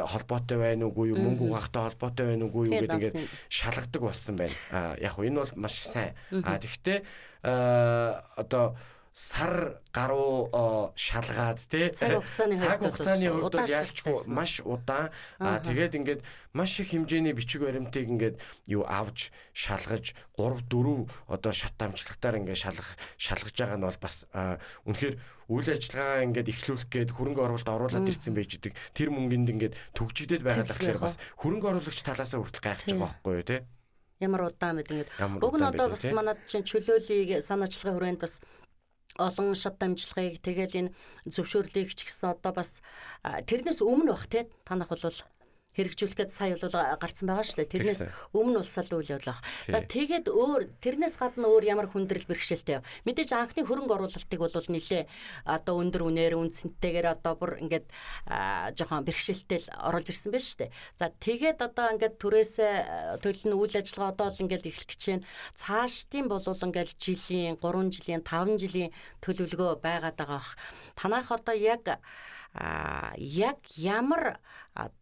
холбоотой байна уугүй юу, мөнгө угаахтай холбоотой байна уугүй юу гэдэг ингээд шалгадаг болсон байна. Яг энэ бол маш сайн. А тэгвэл одоо сар гаруй шалгаад тий цаг хугацааны хувьд бол яалчгүй маш удаан. Тэгээд ингээд маш их хэмжээний бичиг баримтыг ингээд юу авч шалгаж 3 4 одоо шат дамжлагтаар ингээд шалгаж байгаа нь бол бас үнэхээр үйл ажиллагаагаа ингээд эхлүүлэх гээд хөрөнгө оруулалт оруулаад ирсэн байж идэг. Тэр мөнгөнд ингээд төгжигдээд байгаа тэгэхээр бас хөрөнгө оруулагч талаасаа хүртэл гайхаж байгаа байхгүй юу тий. Ямар удаан мэд ингээд уг нь одоо бас манад чинь чөлөөлийг санаачлагын хүрээнд бас олон шат дамжлагыг тэгэл энэ зөвшөөрлийг ч гэсэн одоо бас тэрнээс өмнө бах тий танах бол хэрэгжүүлэх гээд сая бол гарцсан байгаа шүү дээ. Тэрнээс өмнө улсал үйл явдал. За тэгээд өөр тэрнээс гадна өөр ямар хүндрэл бэрхшээлтэй вэ? Мэдээж анхны хөрөнгө оруулалтыг бол нэлээ одоо өндөр үнээр үнцэнтэйгээр одоо бүр ингээд жоохон бэрхшээлтэй л оруулж ирсэн байж шүү дээ. За тэгээд одоо ингээд түрээс төлнө үйл ажиллагаа одоо л ингээд эхлэх гэж байна. Цаашдын бол ингээд жилийн 3 жилийн 5 жилийн төлөвлөгөө байгаад байгаа бах. Танайх одоо яг ямар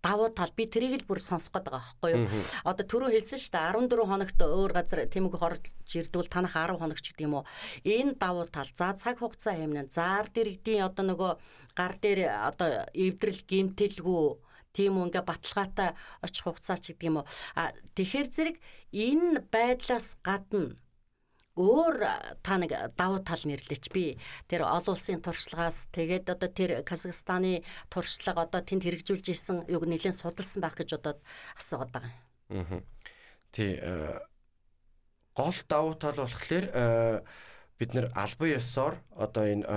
давуу тал би тэрийг л бүр сонсох гээд байгаа байхгүй юу. Одоо түрүү хэлсэн шүү дээ 14 хоногт өөр газар тэмэг орж ирдэг бол танах 10 хоног ч гэдэг юм уу. Энэ давуу тал за цаг хугацаа хэмнэн заар дэрэгдийн одоо нөгөө гар дээр одоо эвдрэл гэмтэлгүй тийм үү ингээ баталгаатай очих хугацаа ч гэдэг юм уу. Тэгэхээр зэрэг энэ байдлаас гадна өөр та нэг давуу тал нэрлэч би тэр олон улсын туршлагаас тэгээд одоо тэр Казахстаны туршлага одоо тэнд хэрэгжүүлж исэн юг нэлээд судалсан байх гэж бодоод асуугаад байгаа юм. Тий, гол давуу тал болохоор бид нэр албан ёсоор одоо энэ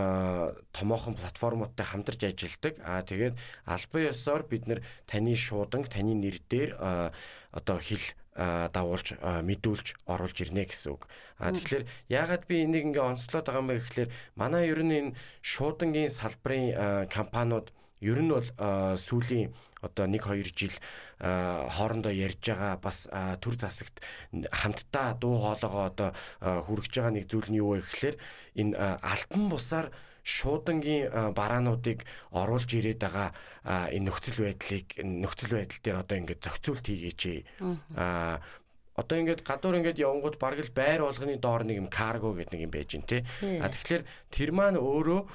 томоохон платформуудтай хамтарч ажилладаг. Аа тэгээд албан ёсоор бид нэр таны шууданг, таны нэр дээр одоо хэл дагуулж мэдүүлж оруулж ирнэ гэсэн үг. А тэгэхээр яагаад би энийг ингээ онцлоод байгаа юм бэ гэхлээр манай ер нь энэ шуудангийн салбарын компаниуд ер нь бол сүүлийн одоо 1-2 жил хоорондоо ярьж байгаа бас төр засагт хамтдаа дуу хоолойгоо одоо хүргэж байгаа нэг зүйл нь юу вэ гэхлээр энэ альбан бусаар шуудангийн бараануудыг оруулж ирээд байгаа энэ нөхцөл байдал дээр одоо ингээд зохицуулт хийгээч. Одоо ингээд гадуур ингээд явангууд бараг л байр болгоны доор нэг юм карго гэдэг нэг юм байж гин тий. А тэгэхээр тэр маань өөрөө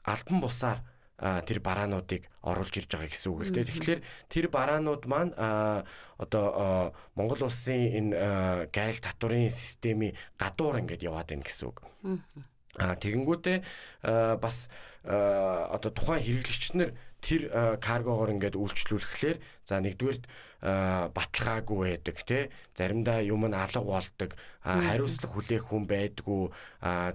альбан бусаар тэр бараануудыг оруулж ирж байгаа гэсэн үг л дээ. Тэгэхээр тэр бараанууд маань одоо Монгол улсын энэ гайл татварын системийн гадуур ингээд яваад байна гэсэн үг. Тэгэнгүүтээ бас одоо тухайн хэрэглэгч нар тэр каргогоор ингээд үйлчлүүлэхлээр за нэгдүгээрт баталгаагүй байдаг тий, заримдаа юм нь алга болдог, хариуцлага хүлээх хүн байдгүй,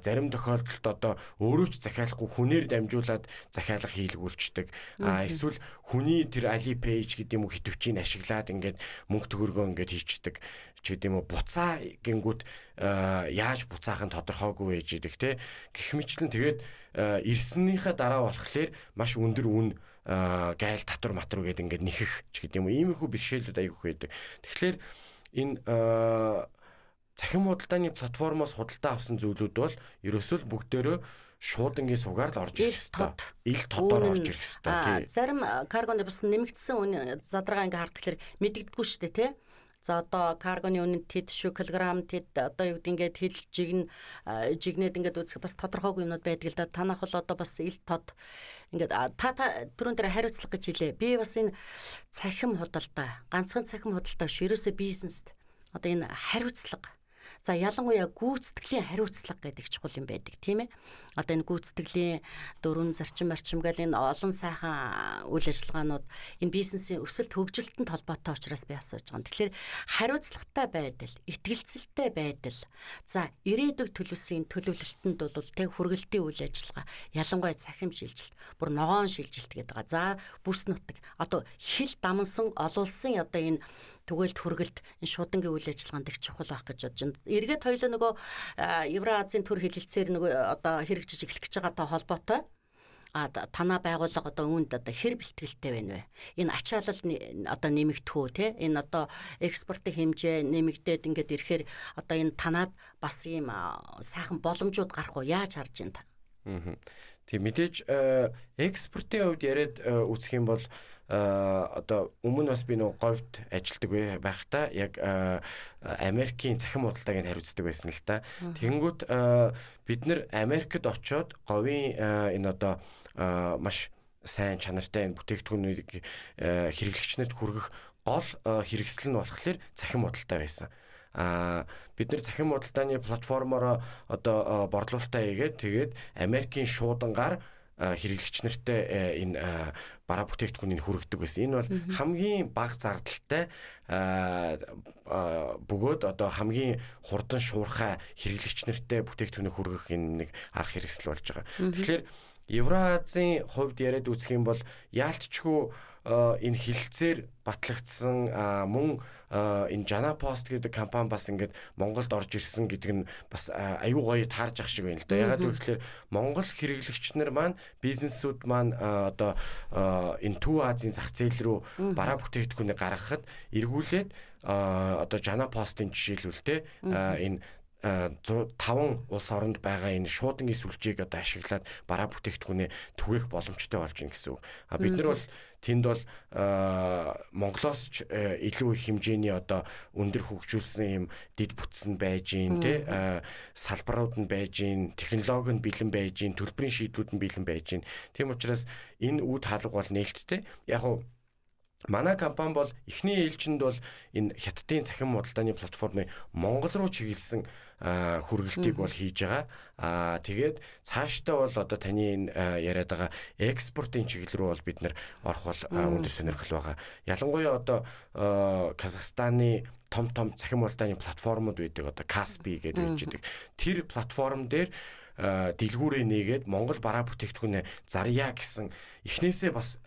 зарим тохиолдолд одоо өөрөө ч захиалахгүй хүнээр дамжуулаад захиалга хийлгүүлчихдэг, эсвэл хүний тэр Alipay гэдэг юм уу хитвчийг ашиглаад ингээд мөнгө төгрөгөө ингээд хийчдэг ч гэдэг юм уу, буцаа гингүүт яаж буцаах нь тодорхойгүй байж идэг тий. Гэх мэтлэн тэгээд ирсэнийхээ дараа болохоор маш өндөр үн гайл татвар матвар гэдэг ингээд нэхэх ч гэдэг юм уу, иймэрхүү бэрхшээлүүд айгүйх байдаг. Тэгэхээр энэ цахим худалдааны платформоос худалдаа авсан зүйлүүд бол ерөөсөө л бүгдээрөө шуудангийн сугаар л орж ирэх ёстой. Ил тодоор орж ирэх ёстой. Зарим каргонд бас нэмэгдсэн үн задрага ингээ харах гэхэлэр мэдэгддэггүй шүү дээ тий. За одоо каргоны үнэнд тэд шүү килограмм тэд одоо юу гэдэг ингээд хэл жигнэ жигнээд ингээд үзэх бас тодорхойгүй юмнууд байдаг л да. Танах бол одоо бас ил тод ингээд та түрүүн дээр хариуцлага гэж хэлээ. Би бас энэ цахим худалдаа, ганцхан цахим худалдаа биш ерөөсөө бизнест одоо энэ хариуцлага. За ялангуяа гүйцэтгэлийн хариуцлага гэдэг чухал юм байдаг, тийм ээ. Одоо энэ гүйцэтгэлийн дөрвөн зарчим марчим гэл энэ олон сайхан үйл ажиллагаанууд энэ бизнесийн өсөлт хөгжилтөнд холбоотой учраас би асууж байгаа. Тэгэхээр хариуцлагатай байдал, итгэлцэлтэй байдал, за ирээдүйг төлөвлөсөн төлөвлөлтөнд бол тэг хүргэлтийн үйл ажиллагаа, ялангуяа цахим шилжилт, бүр ногоон шилжилт гэдэг байгаа. За бүс нутаг, одоо хил дамнсан олон улсын одоо энэ түгээлт хүргэлт энэ шуудангийн үйл ажиллагаанд их чухал байх гэж бодож байна. Эргээд хоёлоо нөгөө Евроазийн төр хэлэлцээр нөгөө одоо хэрэгжиж эхлэх гэж байгаатай холбоотой танаа байгууллага одоо үүнд одоо хэр бэлтгэлтэй байна вэ? Энэ ачаалал одоо нэмэгдэх үү те? Энэ одоо экспортын хэмжээ нэмэгдээд ингээд ирэхээр одоо энэ танаад бас ийм сайхан боломжууд гарах уу? Яаж харж байна та? Тийм мэдээж экспортын хувьд яриад үзэх юм бол одоо өмнө бас би нөгөө говьд ажилладаг байхдаа яг Америкийн цахим худалдааг нь хариуцдаг байсан л да. Тэгэнгүүт бид нэр Америкт очиод говийн энэ одоо маш сайн чанартай энэ бүтээгдэхүүнийг хэрэглэгчнэрт хүргэх гол хэрэгсэл нь болохоор цахим худалдаа байсан. Бид нэр цахим худалдааны платформороо одоо борлуулалтаа хийгээд тэгээд Америкийн шуудангаар хэрэглэгч нартай энэ бараа бүтээгдэхүүнийг хүргэдэг байсан. Энэ бол хамгийн бага зардалтай бөгөөд одоо хамгийн хурдан шуурхай хэрэглэгч нартай бүтээгдэхүүнийг хүргэх энэ нэг арга хэрэгсэл болж байгаа. Тэгэхээр Евроазийн хувьд яриад үзэх юм бол яалтчгүй энэ хилцээр батлагдсан мөн энэ Jana Post гэдэг компани бас ингээд Монголд орж ирсэн гэдэг нь бас аюу гоё таарж ах шиг байна л да. Ягаад гэвэл Монгол хэрэглэгч нар маань бизнесүүд маань одоо энэ Төв Азийн зах зээл рүү бараа бүтээгдэхүүнийг гаргахад эргүүлээд одоо Jana Post-ын жишээлбэл те энэ 105 улс оронд байгаа энэ шуудангийн сүлжээг одоо ашиглаад бараа бүтээгдэхүүнээ түгээх боломжтой болж байна гэсэн үг. А бид нар бол тэнд бол Монголоос ч илүү их хэмжээний одоо өндөр хөгжүүлсэн юм дид бүтсэн байж гин тэ салбарууд нь байж гин, технологи нь бэлэн байж гин, төлбөрийн шийдлүүд нь бэлэн байж гин. Тийм учраас энэ үд хаалга бол нээлттэй. Яг нь манай компани бол эхний ээлжинд бол энэ Хятадын цахим худалдааны платформыг Монгол руу чиглэсэн хүргэлтийг бол хийж байгаа. Тэгээд цаашдаа бол одоо таны энэ яриад байгаа экспортын чиглэл рүү бол бид нэр орох бол өндөр сонирхол байгаа. Ялангуяа одоо Казахстаны том том цахим худалдааны платформуд байдаг, одоо Каспи гэдэг байж байдаг. Тэр платформ дээр дэлгүүрээ нээгээд Монгол бараа бүтээгдэхүүнээ зарья гэсэн эхнээсээ бас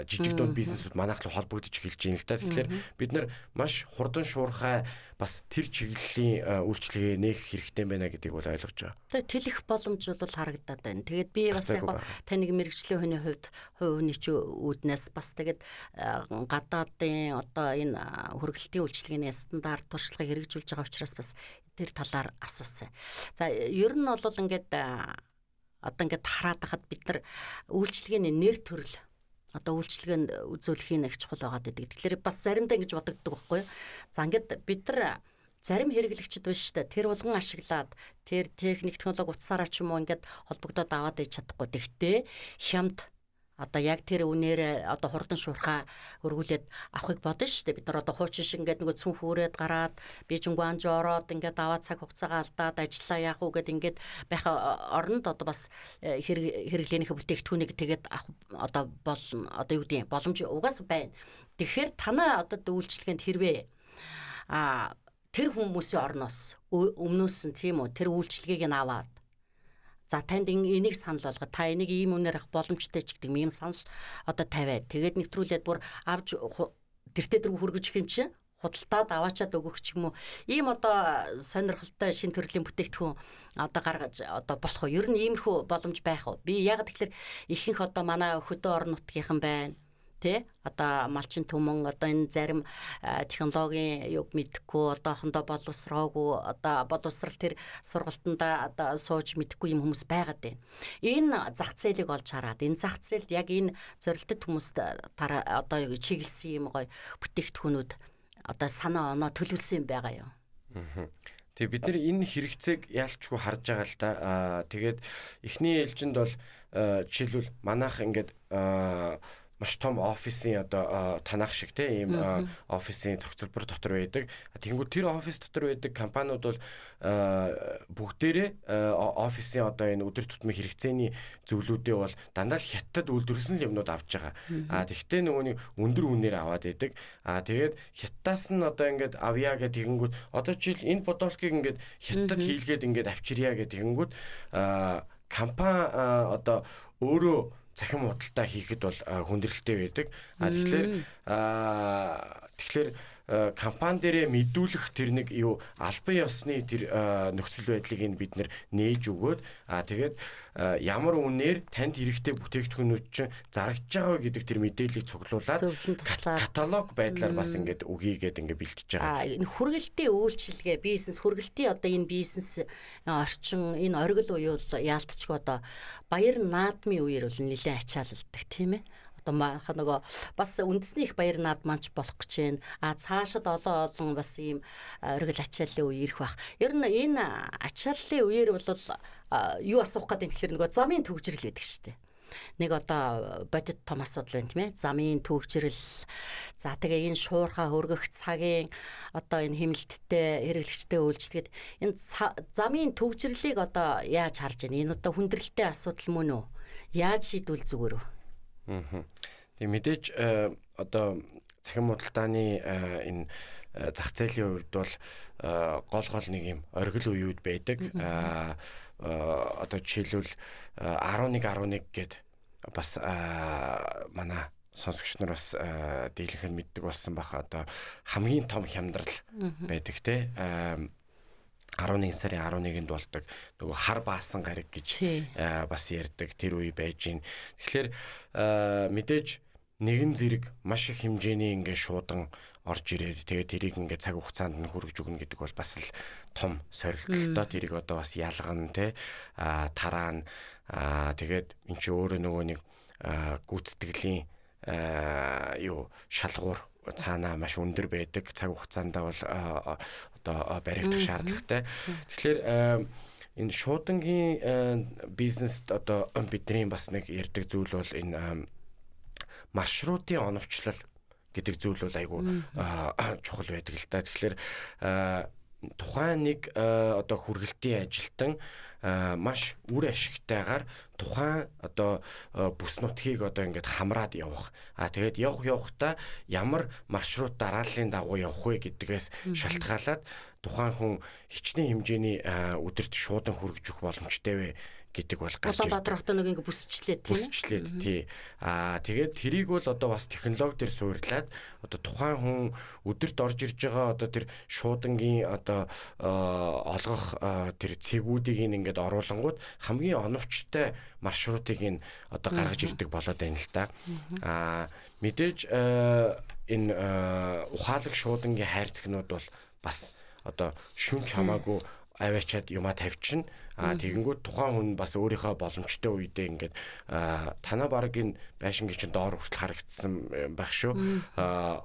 жижиг дунд бизнесүүд манайх руу холбогдож эхэлж байна л да. Тэгэхээр бид нар маш хурдан шуурхай бас тэр чиглэлийн үйлчилгээ нээх хэрэгтэй байна гэдгийг бол ойлгож байгаа. Тэгээ тэлэх боломж бол харагдаад байна. Тэгээд би бас яг таныг мэрэгжлийн хүний хувьд хувь хүний чи үүднээс бас тэгээд гадаадын одоо энэ хүргэлтийн үйлчилгээний стандарт туршлагыг хэрэгжүүлж байгаа учраас бас тэр талаар асуусан. За ер нь бол ингээд одоо ингээд хараад хахад бид нар үйлчилгээний нэр төрөл одоо үйлчилгээнд үзүүлэхийн их чухал байгаад байдаг. Тэгэхээр бас заримдаа ингэж бодогддог байхгүй юу? За ингээд бид нар зарим хэрэглэгчд биш шүү дээ. Тэр болгон ашиглаад тэр техник технологи утсаараа ч юм уу ингээд холбогдоод аваад иж чадахгүй. Тэгтээ хямд одоо яг тэр үнээр одоо хурдан шуурхаа өргүүлээд авахыг бодно шүү дээ. Бид нар одоо хуучин шиг ингээд нөгөө цүнх хүрээд гараад Бээжин Гуанжу ороод ингээд аваад цаг хугацаагаа алдаад ажиллаа яах уу гэд ингээд байх оронд одоо бас хэрэглээнийхээ бүтээгдэхүүнийг тэгээд авах одоо болно. Одоо юу гэдэг боломж угаас байна. Тэгэхээр танаа одоо үйлчилгээнд хэрвээ тэр хүмүүсийн орноос өмнөөс нь тийм үү тэр үйлчилгээг нь аваад за танд энийг санал болгоод та энийг ийм үнээр авах боломжтой ч гэдэг юм санал одоо тавиад тэгээд нэвтрүүлээд бүр авч тэртээ дэргүү хүргэж их юм чинь худалдаад аваачаад өгөх ч юм уу ийм одоо сонирхолтой шин төрлийн бүтээгдэхүүн одоо гаргаж одоо болох уу? Ер нь иймэрхүү боломж байх уу? Би яг тэгэхээр ихэнх одоо манай хөдөө орон нутгийнхан байна. Тэ одоо малчин түмэн одоо энэ зарим технологийн юг мэдэхгүй одоохондоо боловсроогүй одоо боловсрал тэр сургалтандаа одоо сууж мэдэхгүй юм хүмүүс байгаад байна. Энэ зах зээлийг олж хараад энэ зах зээлд яг энэ зорилттой хүмүүст одоо чиглэсэн юм гоё бүтээгдэхүүнүүд одоо санаа оноо төлөвлөсөн юм байгаа юу? Тэгээ бид нар энэ хэрэгцээг ялчгүй харж байгаа л да. Тэгээд эхний ээлжинд бол жишээлбэл манайх ингээд маш том офисын одоо танаах шиг те ийм офисын зохицолбор дотор байдаг. Тэгэнгүүт тэр офис дотор байдаг компаниуд бол бүгдээрээ офисын одоо энэ өдөр тутмын хэрэгцээний зүйлүүдээ бол дандаа л хятад үйлдвэрлэсэн юмнууд авч байгаа. Тэгвэл нөгөө нэг өндөр үнээр аваад идэг. Тэгээд хятадаас нь одоо ингээд авъя гэх тэгэнгүүт одоо жишээл энэ бодолкийг ингээд хятад хийлгээд ингээд авчирья гэх тэгэнгүүт компани одоо өөрөө цахим худалдаа хийхэд бол хүндрэлтэй байдаг. Тэгэхээр компани дээрээ мэдүүлэх тэр нэг юу албан ёсны тэр нөхцөл байдлыг нь бид нэр нээж өгөөд тэгээд ямар үнээр танд хэрэгтэй бүтээгдэхүүнүүд чинь зарагдж байгаа вэ гэдэг тэр мэдээллийг цуглуулад каталог байдлаар бас ингээд өгье гээд ингээд бэлтэж байгаа. Энэ хүргэлтийн үйлчилгээ бизнес хүргэлтийн одоо энэ бизнес орчин энэ оргил уюул яалтчгүй одоо баяр наадмын үеэр бол нэлээд ачаалалдаг тийм ээ. Одоо нөгөө бас үндэсний их баяр наадманч болох гэж байна. Цаашид олон бас ийм оргил ачааллын үе ирэх бах. Ер нь энэ ачааллын үеэр бол юу асуух гэдэг юм тэгэхээр нөгөө замын төгжрөл байдаг шүү дээ. Нэг одоо бодит том асуудал байна тийм ээ. Замын төгжрөл. За тэгээ энэ шуурхаа хөргөх цагийн одоо энэ хэмнэлттэй хэрэглэгчтэй үйлчлэгээд энэ замын төгжрлийг одоо яаж харж байна? Энэ одоо хүндрэлтэй асуудал мөн үү? Яаж шийдвэл зүгээр вэ? Тэгээ мэдээж одоо цахим худалдааны энэ зах зээлийн хувьд бол гол нэг юм оргил үеуд байдаг. Одоо жишээлбэл 11 11 гээд бас манай сонсогч нар бас дийлэнх нь мэддэг болсон бах. Одоо хамгийн том хямдрал байдаг те. 11 сарын 11-нд болдог нөгөө хар баасан гариг гэж бас ярьдаг тэр үе байж гин. Тэгэхээр мэдээж нэгэн зэрэг маш их хэмжээний ингээд шуудан орж ирээд тэгээд тэрийг ингээд цаг хугацаанд нь хүргэж өгнө гэдэг бол бас л том сорилттой. Тэрийг одоо бас ялгана те, тараана. Тэгээд эн чинь өөрөө нөгөө нэг гүйцэтгэлийн юу шалгуур цаанаа маш өндөр байдаг. Цаг хугацаанд бол одоо баригдах шаардлагатай. Тэгэхээр энэ шуудангийн бизнест одоо бидний бас нэг ярьдаг зүйл бол энэ маршрутын оновчлол гэдэг зүйл бол айгүй чухал байдаг л та. Тэгэхээр тухайн нэг одоо хүргэлтийн ажилтан маш үр ашигтайгаар тухайн одоо бүс нутгийг одоо ингээд хамраад явах. Тэгээд явахдаа ямар маршрут дарааллын дагуу явах вэ гэдгээс шалтгаалаад тухайн хүн хичнээн хэмжээний өдөрт шуудан хүргэж өгөх боломжтой вэ гэдэг бол гарч ирдэг. Улаанбаатар хотоо нэг ингээ бүсчлээд тийм. Бүсчлээд тий. Тэгээд тэрийг бол одоо бас технологи дээр суурлаад одоо тухайн хүн өдөрт орж ирж байгаа одоо тэр шуудангийн одоо олгох тэр цэгүүдийг ингээд оруулангууд хамгийн оновчтой маршрутыг нь одоо гаргаж ирдэг болоод байна л да. Мэдээж энэ ухаалаг шуудангийн хайрцагнууд бол бас одоо шүнч хамаагүй аваачаад юмаа тавьчихна. Тэгэнгүүт тухайн хүн бас өөрийнхөө боломжтой үедээ ингээд танаа баг энэ байшингийн чинь доор хүртэл харагдсан байх шүү.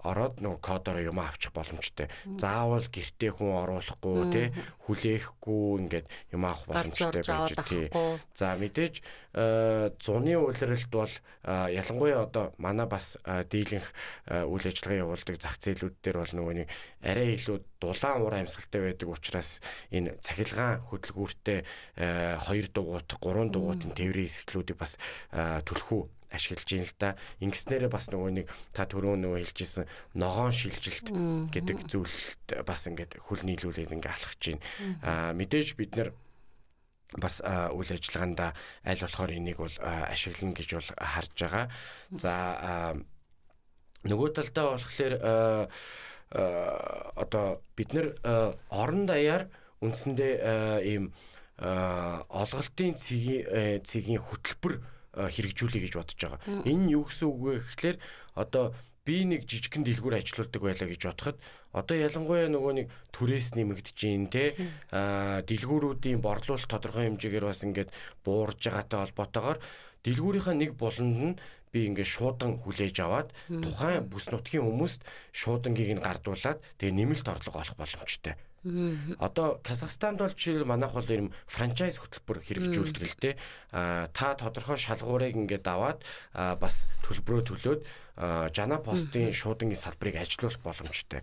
Ороод нөгөө кодороо юмаа авчих боломжтой. Заавал гэртээ хүн оруулахгүй тий, хүлээхгүй ингээд юмаа авах боломжтой байж тий. За мэдээж зуны улиралд бол ялангуяа одоо манай бас дийлэнх үйл ажиллагаа явуулдаг зах зээлүүд дээр бол нөгөө нэг арай илүү дулаан уур амьсгалтай байдаг учраас энэ цахилгаан хөдөлгүүртэй 2 дугуйт, 3 дугуйтын тээврийн эсгэлүүдийг бас түлхүү ашиглаж байна л да. Ингэснээрээ бас нөгөө нэг та түрүү нөгөө хэлжсэн ногоон шилжилт гэдэг зүйлд бас ингээд хөл нийлүүлээд ингээд алхаж байна. Мэдээж бид нар бас үйл ажиллагаанд аль болохоор энийг бол ашиглана гэж бол харж байгаа. За нөгөө талдаа болохоор одоо бид нар орон даяар үндсэндээ ийм олголтын цэгийн хөтөлбөр хэрэгжүүлэе гэж бодож байгаа. Энэ нь юу гэсэн үг вэ гэхлээр одоо би нэг жижигхэн дэлгүүр ажилуулдаг байлаа гэж бодоход одоо ялангуяа нөгөө нэг түрээс нэмэгдэж гин те дэлгүүрүүдийн борлуулалт тодорхой хэмжээгээр бас ингээд буурж байгаатай холбоотойгоор дэлгүүрийнхаа нэг буланд нь би ингээд шуудан хүлээж аваад тухайн бүс нутгийн хүмүүст шуудангийг нь гардуулаад тэгээ нэмэлт орлого олох боломжтой. Одоо Казахстанд бол жишээлбэл манайх бол юм франчайз хөтөлбөр хэрэгжүүлдэг л дээ. Та тодорхой шалгуурыг ингээд аваад бас төлбөрөө төлөөд Жана постын шуудангийн салбарыг ажилуулах боломжтой.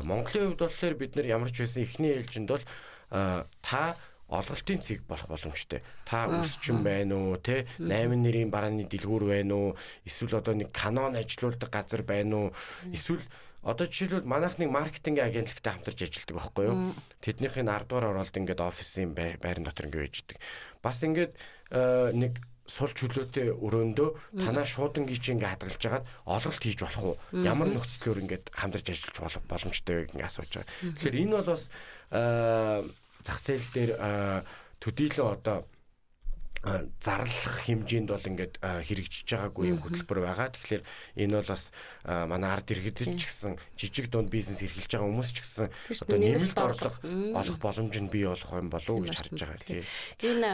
Монголын хувьд болохоор бид нар ямар ч байсан эхний ээлжинд бол та олголтын цэг болох боломжтой. Та өсчин байна уу, те 8 нэрийн барааны дэлгүүр байна уу, эсвэл одоо нэг канон ажилуулдаг газар байна уу, эсвэл одоо жишээлбэл манайх нэг маркетингийн агентлагтай хамтарч ажилладаг байхгүй юу? Тэднийхээ 10 дугаар оролд ингээд офисын байран дотор ингээд байждаг. Бас ингээд нэг сул чөлөөтэй өрөөндөө танаа шуудангийн чи ингээд хадгалж хагаад олголт хийж болох уу? Ямар нөхцлөөр ингээд хамтарч ажиллаж болох боломжтой вэ гэж асууж байгаа. Тэгэхээр энэ бол бас зах зээл дээр төдийлөн одоо зарлах хэмжээнд бол ингээд хэрэгжиж байгаагүй юм хөтөлбөр байгаа. Тэгэхээр энэ бол бас манай ард иргэдэд ч гэсэн жижиг дунд бизнес эрхэлж байгаа хүмүүс ч гэсэн одоо нэмэлт орлого олох боломж нь бий болох юм болов уу гэж харж байгаа. Тийм. Энэ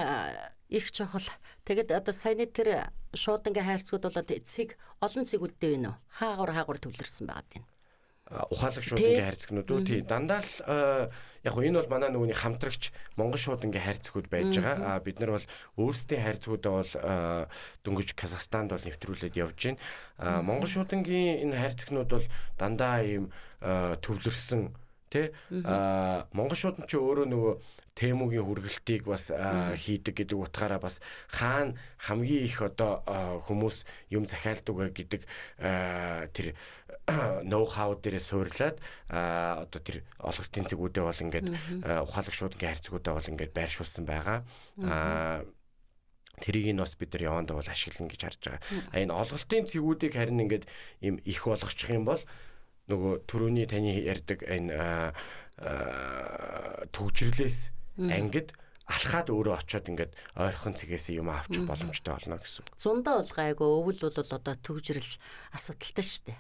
их чухал. Тэгэд одоо саяны тэр шуудангийн хайрцагуд бол цэг олон цэгүүдтэй байна уу? Хаагур төвлөрсөн байгаа юм. Ухаалаг шуудангийн хайрцагнууд үү? Тий, дандаа л яг хөө энэ бол манай нөгөөний хамтрагч Монгол шуудангийн хайрцагуд байж байгаа. Бид нар бол өөрсдийн хайрцагуудаа бол дөнгөж Казахстанд бол нэвтрүүлээд явж байна. Монгол шуудангийн энэ хайрцагнууд бол дандаа ийм төвлөрсөн тий. Монгол шуудан чи өөрөө нөгөө Тэмүгийн хүргэлтийг бас хийдэг гэдэг утгаараа бас хаана хамгийн их одоо хүмүүс юм захиалдаг вэ гэдэг тэр ноу хау дээрээ суурлаад одоо тэр олголтын цэгүүдээ бол ингээд ухаалаг шуудангийн хайрцагуудаа бол ингээд байршуулсан байгаа. Тэрийг нь бас бид нар явандаа бол ашиглана гэж харж байгаа. Энэ олголтын цэгүүдийг харин ингээд им их болгочих юм бол нөгөө түрүүний таны ярьдаг энэ төгжрлээс ангид алхаад өөрөө очиод ингээд ойрхон цэгээс юм авчих боломжтой болно гэсэн. Зундаа бол гайгүй, өвөл бол одоо төгжрөл асуудалтай шүү дээ.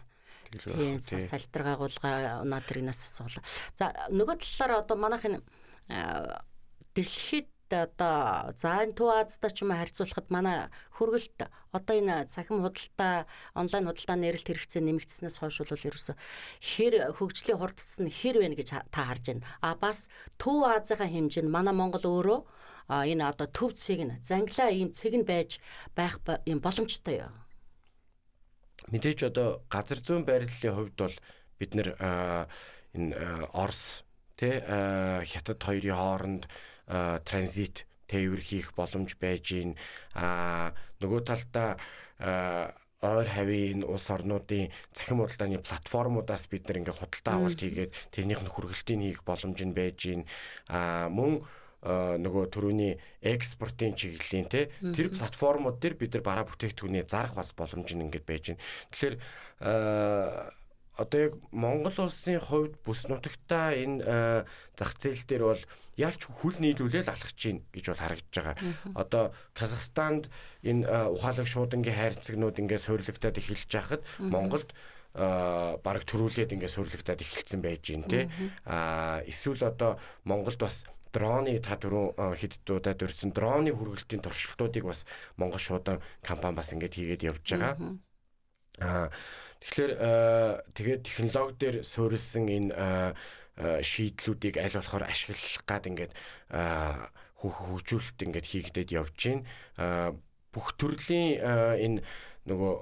Тийм, салдар гагуулга унаа тэрнээс асуулаа. За нөгөө талаар одоо манайх энэ дэлхийд одоо за энэ Төв Азтай ч юм харьцуулахад манай хөргөлт одоо энэ цахим худалдаа, онлайн худалдаа нэрэлт хэрэгцээ нэмэгдснээс хойш бол ерөөсө хэр хөгжлийн хурдцсан нь хэр вэ гэж та харж байна. А бас Төв Азийн хэмжээнд манай Монгол өөрөө энэ одоо төв цэг нь занглаа ийм цэг нь байж байх юм боломжтой юу? Мэдээж одоо газар зүйн байрлалын хувьд бол бид нэр энэ Орос тэ Хятад хоёрын хооронд транзит тээвэр хийх боломж байж гин. Нөгөө талдаа ойр хавийн улс орнуудын цахим худалдааны платформудаас бид нар ингээ худалдаа авалт хийгээд тэрнийх нь хүргэлтийг хийх боломж нь байж гин. Мөн нөгөө төрөүний экспортын чиглэлийн те тэр платформуд дээр бид нар бараа бүтээгдэхүүний зарах бас боломж нь ингээд байж гин. Тэгэхээр одоо яг Монгол улсын хувьд бүс нутагтаа энэ зах зээл дээр бол ялч хүл нийлүүлэл алхаж чинь гэж бол харагдаж байгаа. Одоо Казахстанд энэ ухаалаг шуудангийн хайрцагнууд ингээд суйрлагдаад эхэлж байхад Монголд бараг төрүүлээд ингээд суйрлагдаад эхэлсэн байж гин те. Эсвэл одоо Монголд бас дроны та түрүү хэд дуудаад өрсөн дроны хүргэлтийн туршилтуудыг бас Монгол шуудан компани бас ингээд хийгээд явж байгаа. Тэгэхээр тэгээд технологи дээр суурилсан энэ шийдлүүдийг аль болохоор ашиглах гад ингээд хөгжүүлэлт ингээд хийгдээд явж байна. Бүх төрлийн энэ нөгөө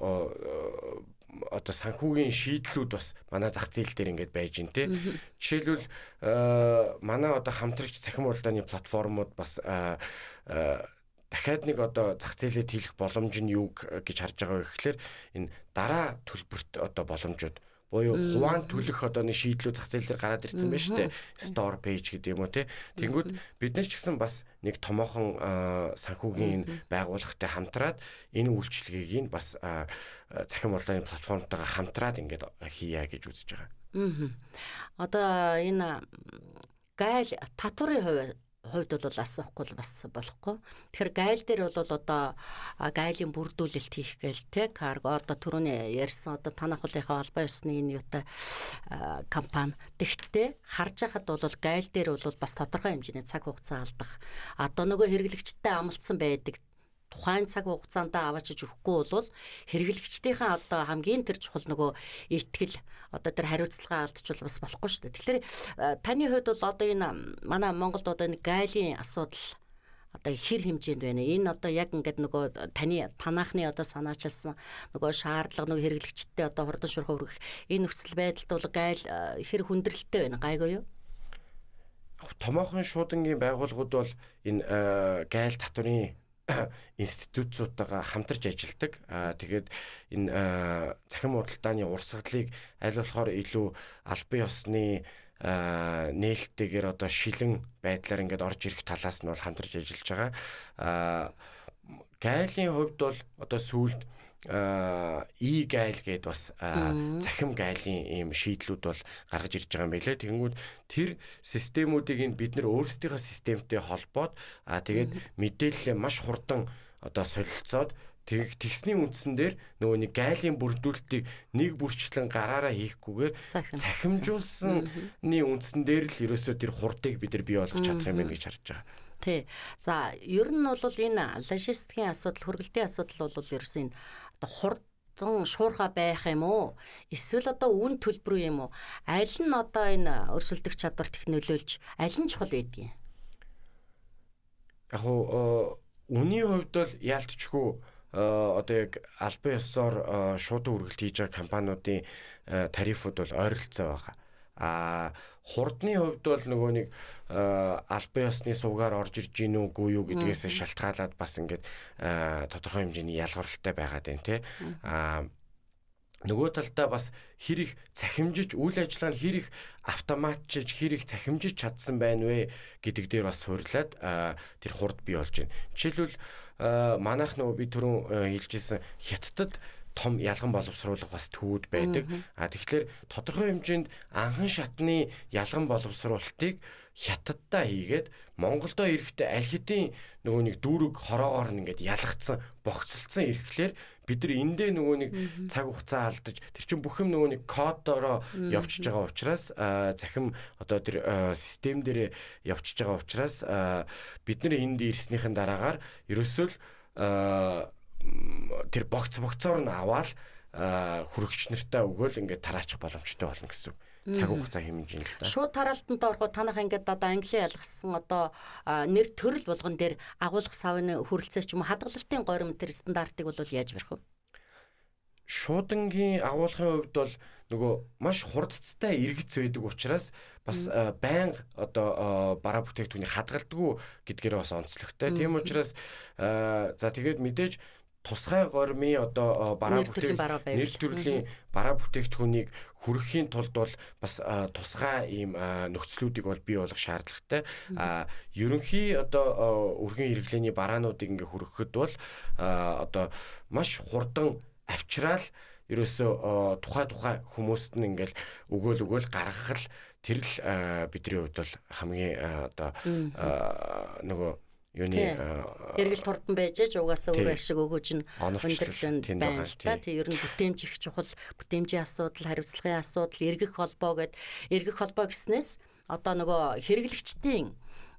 одоо санхүүгийн шийдлүүд бас манай зах зээл дээр ингээд байж гин те. Жишээлбэл манай одоо хамтрагч цахим худалдааны платформуд бас дахиад нэг одоо зах зээлээ тэлэх боломж нь юу гэж харж байгаа вэ гэхлээр энэ дараа төлбөрт одоо боломжууд буюу хуваан төлөх одоо нэг шийдлүүд зах зээл дээр гараад ирсэн байна шүү дээ. Store page гэдэг юм уу те. Тэнгүүд бид нар ч гэсэн бас нэг томоохон санхүүгийн байгууллагатай хамтраад энэ үйлчилгээг нь бас цахим худалдааны платформтойгоо хамтраад ингээд хийя гэж үзэж байгаа. Одоо энэ гайл татварын хувь Хувьд бол асуухгүй бас болохгүй. Тэгэхээр гайл дээр бол одоо гайлын бүрдүүлэлт хийх гээл те карго одоо түрүүний ярьсан одоо танах хуулийнхаа албан ёсны энэ юутай компани. Тэгтээ харж байхад бол гайл дээр бол бас тодорхой хэмжээний цаг хугацаа алдах. Одоо нөгөө хэрэглэгчтэй амлалтсан байдаг тухайн цаг хугацаанд аваачиж өгөхгүй бол хэрэглэгчдийнхээ одоо хамгийн тэр чухал нөгөө итгэл одоо тэр хариуцлага алдчихвал бас болохгүй шүү дээ. Тэгэхээр таны хувьд бол одоо энэ манай Монголд одоо энэ гайлын асуудал одоо хэр хэмжээнд байна? Энэ одоо яг ингээд нөгөө таны танаахны одоо санаачилсан нөгөө шаардлага нөгөө хэрэглэгчдээ одоо хурдан шуурхай хүргэх энэ нөхцөл байдалд бол гайл хэр хүндрэлтэй байна? Гайгүй юу? Томоохон шуудангийн байгууллагууд бол энэ гайл татварын институцуудтайгаа хамтарч ажилладаг. Тэгээд энэ цахим худалдааны урсгалыг аль болохоор илүү албан ёсны нээлттэйгээр одоо шилэн байдлаар ингээд орж ирэх талаас нь бол хамтарч ажиллаж байгаа. Гайлын хувьд бол одоо сүүлд и гайл гээд бас цахим гайлын ийм шийдлүүд бол гаргаж ирж байгаа юм билээ. Тэгэнгүүт тэр системүүдийг нь бид нар өөрсдийнхөө системтэй холбоод тэгээд мэдээлэлээ маш хурдан одоо солилцоод тэгсний үндсэн дээр нөгөө нэг гайлын бүрдүүлэлтийг нэг бүрчлэн гараараа хийхгүйгээр цахимжуулсаны үндсэн дээр л ерөөсөө тэр хурдыг бид нар бий болгож чадах юм байна гэж харж байгаа. Тий. За, ер нь бол энэ логистикийн асуудал, хүргэлтийн асуудал бол ерөөсөн энэ одоо хурдан шуурхай байх юм уу? Эсвэл одоо үн төлбөр юм уу? Аль нь одоо энэ өрсөлдөх чадварт их нөлөөлж, аль нь чухал байдгийг? Яг уу үнийн хувьд бол яалтчгүй одоо яг албан ёсоор шуудан үргэлт хийж байгаа компаниудын тарифууд бол ойролцоо байгаа. Хурдны хувьд бол нөгөө нэг албан ёсны сувгаар орж ирж гин үгүй юу гэдгээс шалтгаалаад бас ингээд тодорхой хэмжээний ялгарлалтай байгаад байна те. Нөгөө талдаа бас хэр их цахимжиж үйл ажиллагаа нь хэр их автоматчиж хэр их цахимжиж чадсан байна вэ гэдэг дээр бас суйрлаад тэр хурд бий болж байна. Жишээлбэл манайх нөгөө би түрүүн хэлжсэн Хятадд том ялган боловсруулах бас төвүүд байдаг. Тэгэхээр тодорхой хэмжээнд анхан шатны ялган боловсруулалтыг Хятаддаа хийгээд Монголдо ирэхдээ аль хэдийн нөгөө нэг дүүрэг хороогоор нь ингээд ялгцсан, богцолцсон ирэхлээр бид нар эндээ нөгөө нэг цаг хугацаа алдаж тэр чинь бүх юм нөгөө нэг кодороо явчихж байгаа учраас цахим одоо тэр систем дээр явчихж байгаа учраас бид нар энд ирснийхэн дараагаар ерөөсөө л тэр богцоор нь аваад хүрэгч нартай өгөөл ингээд тараачих боломжтой болно гэсэн үг. Цаг хугацаа хэмжээ л да. Шууд тараалтанд ороход танах ингээд одоо Английн ялгсан одоо нэр төрөл болгон дээр агуулгах савны хүрэлцээ ч юм уу хадгалалтын горим тэр стандартыг бол яаж барих вэ? Шуудангийн агуулгын хувьд бол нөгөө маш хурдцтай эргэц байдаг учраас бас байнга одоо бараа бүтээгдэхүүнийг хадгалдаггүй гэдгээр бас онцлогтой. Тийм учраас за тэгээд мэдээж тусгай гормын одоо бараа бүтээгдэхүүн нэр төрлийн бараа бүтээгдэхүүнийг хүргэхийн тулд бол бас тусгай ийм нөхцлүүдийг бол бий болгох шаардлагатай. Ерөнхий одоо өргөн хэрэглээний бараануудыг ингээ хүргэхэд бол одоо маш хурдан авчраал ерөөсөө тухай хүмүүст нь ингээл өгөөл гаргах л тэр л бидний хувьд бол хамгийн одоо нөгөө юуны эргэлт хурдан байж аж угаасаа өөр ашиг өгөөж нь өндөрлөнд байна л та. Тэг ер нь бүтээмж их чухал, бүтээмжийн асуудал, хариуцлагын асуудал, эргэх холбоо гэд эргэх холбоо гэснээс одоо нөгөө хэрэглэгчдийн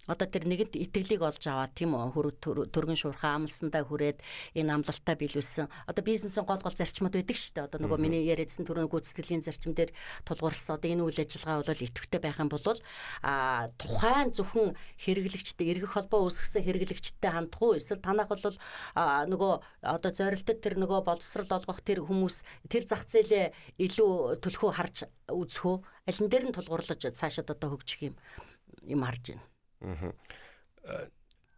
одоо тэр нэгэнт итгэлийг олж аваад тийм үү түргэн шуурхай амлсандаа хүрээд энэ амлалтаа биелүүлсэн одоо бизнесийн гол зарчмууд байдаг шүү дээ. Одоо нөгөө миний яриадсан түрүүн гүйцэтгэлийн зарчим дээр тулгуурласан одоо энэ үйл ажиллагаа бол идэвхтэй байх юм бол тухайн зөвхөн хэрэглэгчтэй эргэх холбоо үүсгэсэн хэрэглэгчтэй хандах уу эсвэл танах бол нөгөө одоо зорилтод тэр нөгөө боловсрол олгох тэр хүмүүс тэр зах зээлээ илүү төлхөө харж үзэх үү, аль нь дээр нь тулгуурлаж цаашаад одоо хөгжих юм харж байна.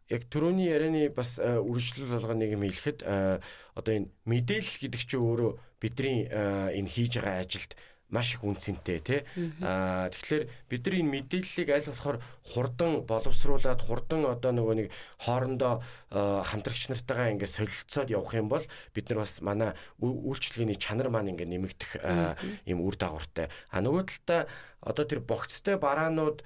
Яг түрүүний ярианы бас үргэлжлэл болгоо нэг юм хэлэхэд одоо энэ мэдээлэл гэдэг чинь өөрөө бидний энэ хийж байгаа ажилд маш их үнцэнтэй тий. Тэгэхээр бид нар энэ мэдээллийг аль болохоор хурдан боловсруулад хурдан одоо нөгөө нэг хоорондоо хамтрагч нартайгаа ингээд солилцоод явах юм бол бид нар бас манай үйлчилгээний чанар маань ингээд нэмэгдэх юм үр дагавартай. А нөгөө талдаа одоо тэр богцтой бараанууд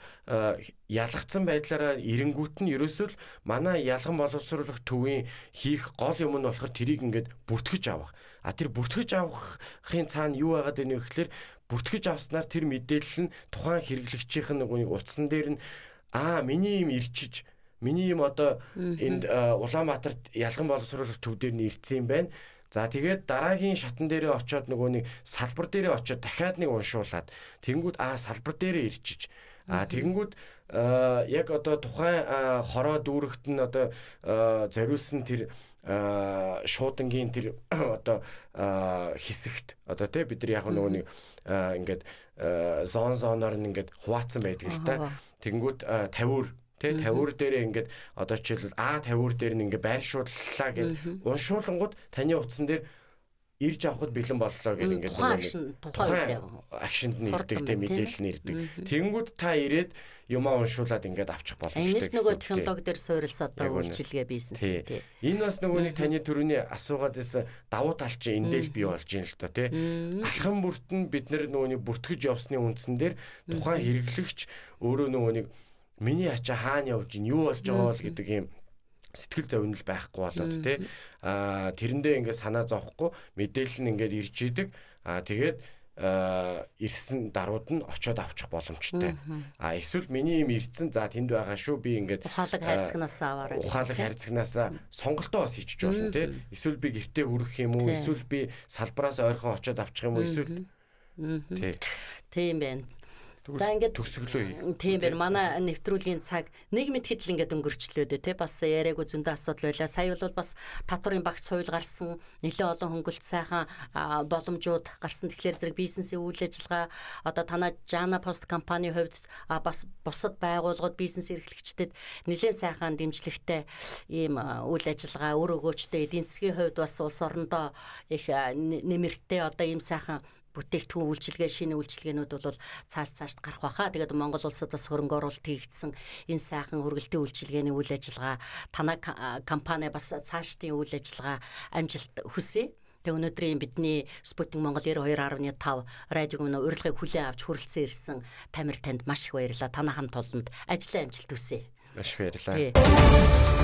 Ялгацсан байдлаараа эренгүүт нь ерөөсөө л манай ялган боловсруулах төвийн хийх гол юм нь болохоор тэрийг ингээд бүртгэж авах. А тэр бүртгэж авахын цаана юу байгаад байна вэ гэхээр бүртгэж авснаар тэр мэдээлэл нь тухайн хэрэглэгчийн нөгөө нэг утсан дээр нь аа миний юм ирчиж, миний юм одоо энд Улаанбаатарт ялган боловсруулах төв дээр нь ирсэн юм байна. За тэгээд дараагийн шатан дээрээ очиод нөгөө нэг салбар дээрээ очиод дахиад нэг уншуулад тэгэнгүүт аа салбар дээрээ ирчиж, а тэгэнгүүт яг одоо тухайн хороо дүүрэгт нь одоо зориулсан тэр шуудангийн тэр одоо хэсэгт одоо тий бид нар яг нөгөө нэг ингээд зон зоноор нь ингээд хуваацсан байдаг л та. Тэгэнгүүт 50 тий 50 дээрээ ингээд одоо жишээлбэл А 50 дээр нь ингээд байршууллаа гэд уншуулангууд таны утсан дээр ирж авахд бэлэн боллоо гэх ингээд тухайн акшнд нь ирдэг те мэдээлэл нь ирдэг. Тэнгүүд та ирээд юмаа уншуулад ингээд авчих боломжтой. Энэ л нөгөө технологи дээр суурилсан одоо үйлчилгээ бизнес тий. Энэ бас нөгөө нэг таны төрөний асуугаад байсан давуу тал чинь эндээ л бий болж байна л доо тий. Алхам бүрт нь бид нөгөө нэг бүртгэж явсны үндсэн дээр тухайн хэрэглэгч өөрөө нөгөө нэг миний ачаа хаана явж гин юу болж байгаа бол гэдэг юм сэтгэл зовнил байхгүй болоод тий. Аа тэрэндээ ингээд санаа зовхгүй мэдээлэл нь ингээд ирж идэг. Аа тэгээд ирсэн дарууд нь очиод авчих боломжтой. А эсвэл миний юм ирсэн, за тэнд байгаа шүү, би ингээд ухаалаг хайрцагнаас аваарай. Ухаалаг хайрцагнаас сонголтоо бас хийчих болно тий. Эсвэл би гэртээ хүрэх юм уу? Эсвэл би салбараас ойрхон очиод авчих юм уу? Эсвэл тий. Тийм байна. За ингээд төгсгөлөө хийх. Тийм байна. Манай нэвтрүүлгийн цаг нэг мэтгэд л ингээд өнгөрчлөө дээ тий. Бас яриаггүй зөндөө асуудал байлаа. Сая бол бас татварын багц хууль гарсан. Нэлээд олон хөнгөлт сайхан боломжууд гарсан. Тэгэхээр зэрэг бизнесийн үйл ажиллагаа одоо танай Jana Post компани хувьд бас бусад байгууллагууд бизнес эрхлэгчдэд нэлээд сайхан дэмжлэгтэй ийм үйл ажиллагаа үр өгөөчтэй эдийн засгийн хувьд бас улс орондоо их нэмэртэй одоо ийм сайхан бүтээгдэхүүн үйлчилгээ, шинэ үйлчилгээнүүд бол цааш цаашд гарах байхаа. Тэгээд Монгол улсад бас хөрөнгө оруулалт хийгдсэн энэ сайхан хөргөлтийн үйлчилгээний үйл ажиллагаа танай компани бас цаашдын үйл ажиллагаа амжилт хүсье. Тэгээд өнөөдрийн бидний Спутник Монгол 92.5 радиогийн урилгыг хүлээн авч хүрэлцэн ирсэн Тамир танд маш их баярлалаа. Танай хамт олонд ажлын амжилт хүсье. Маш их баярлалаа.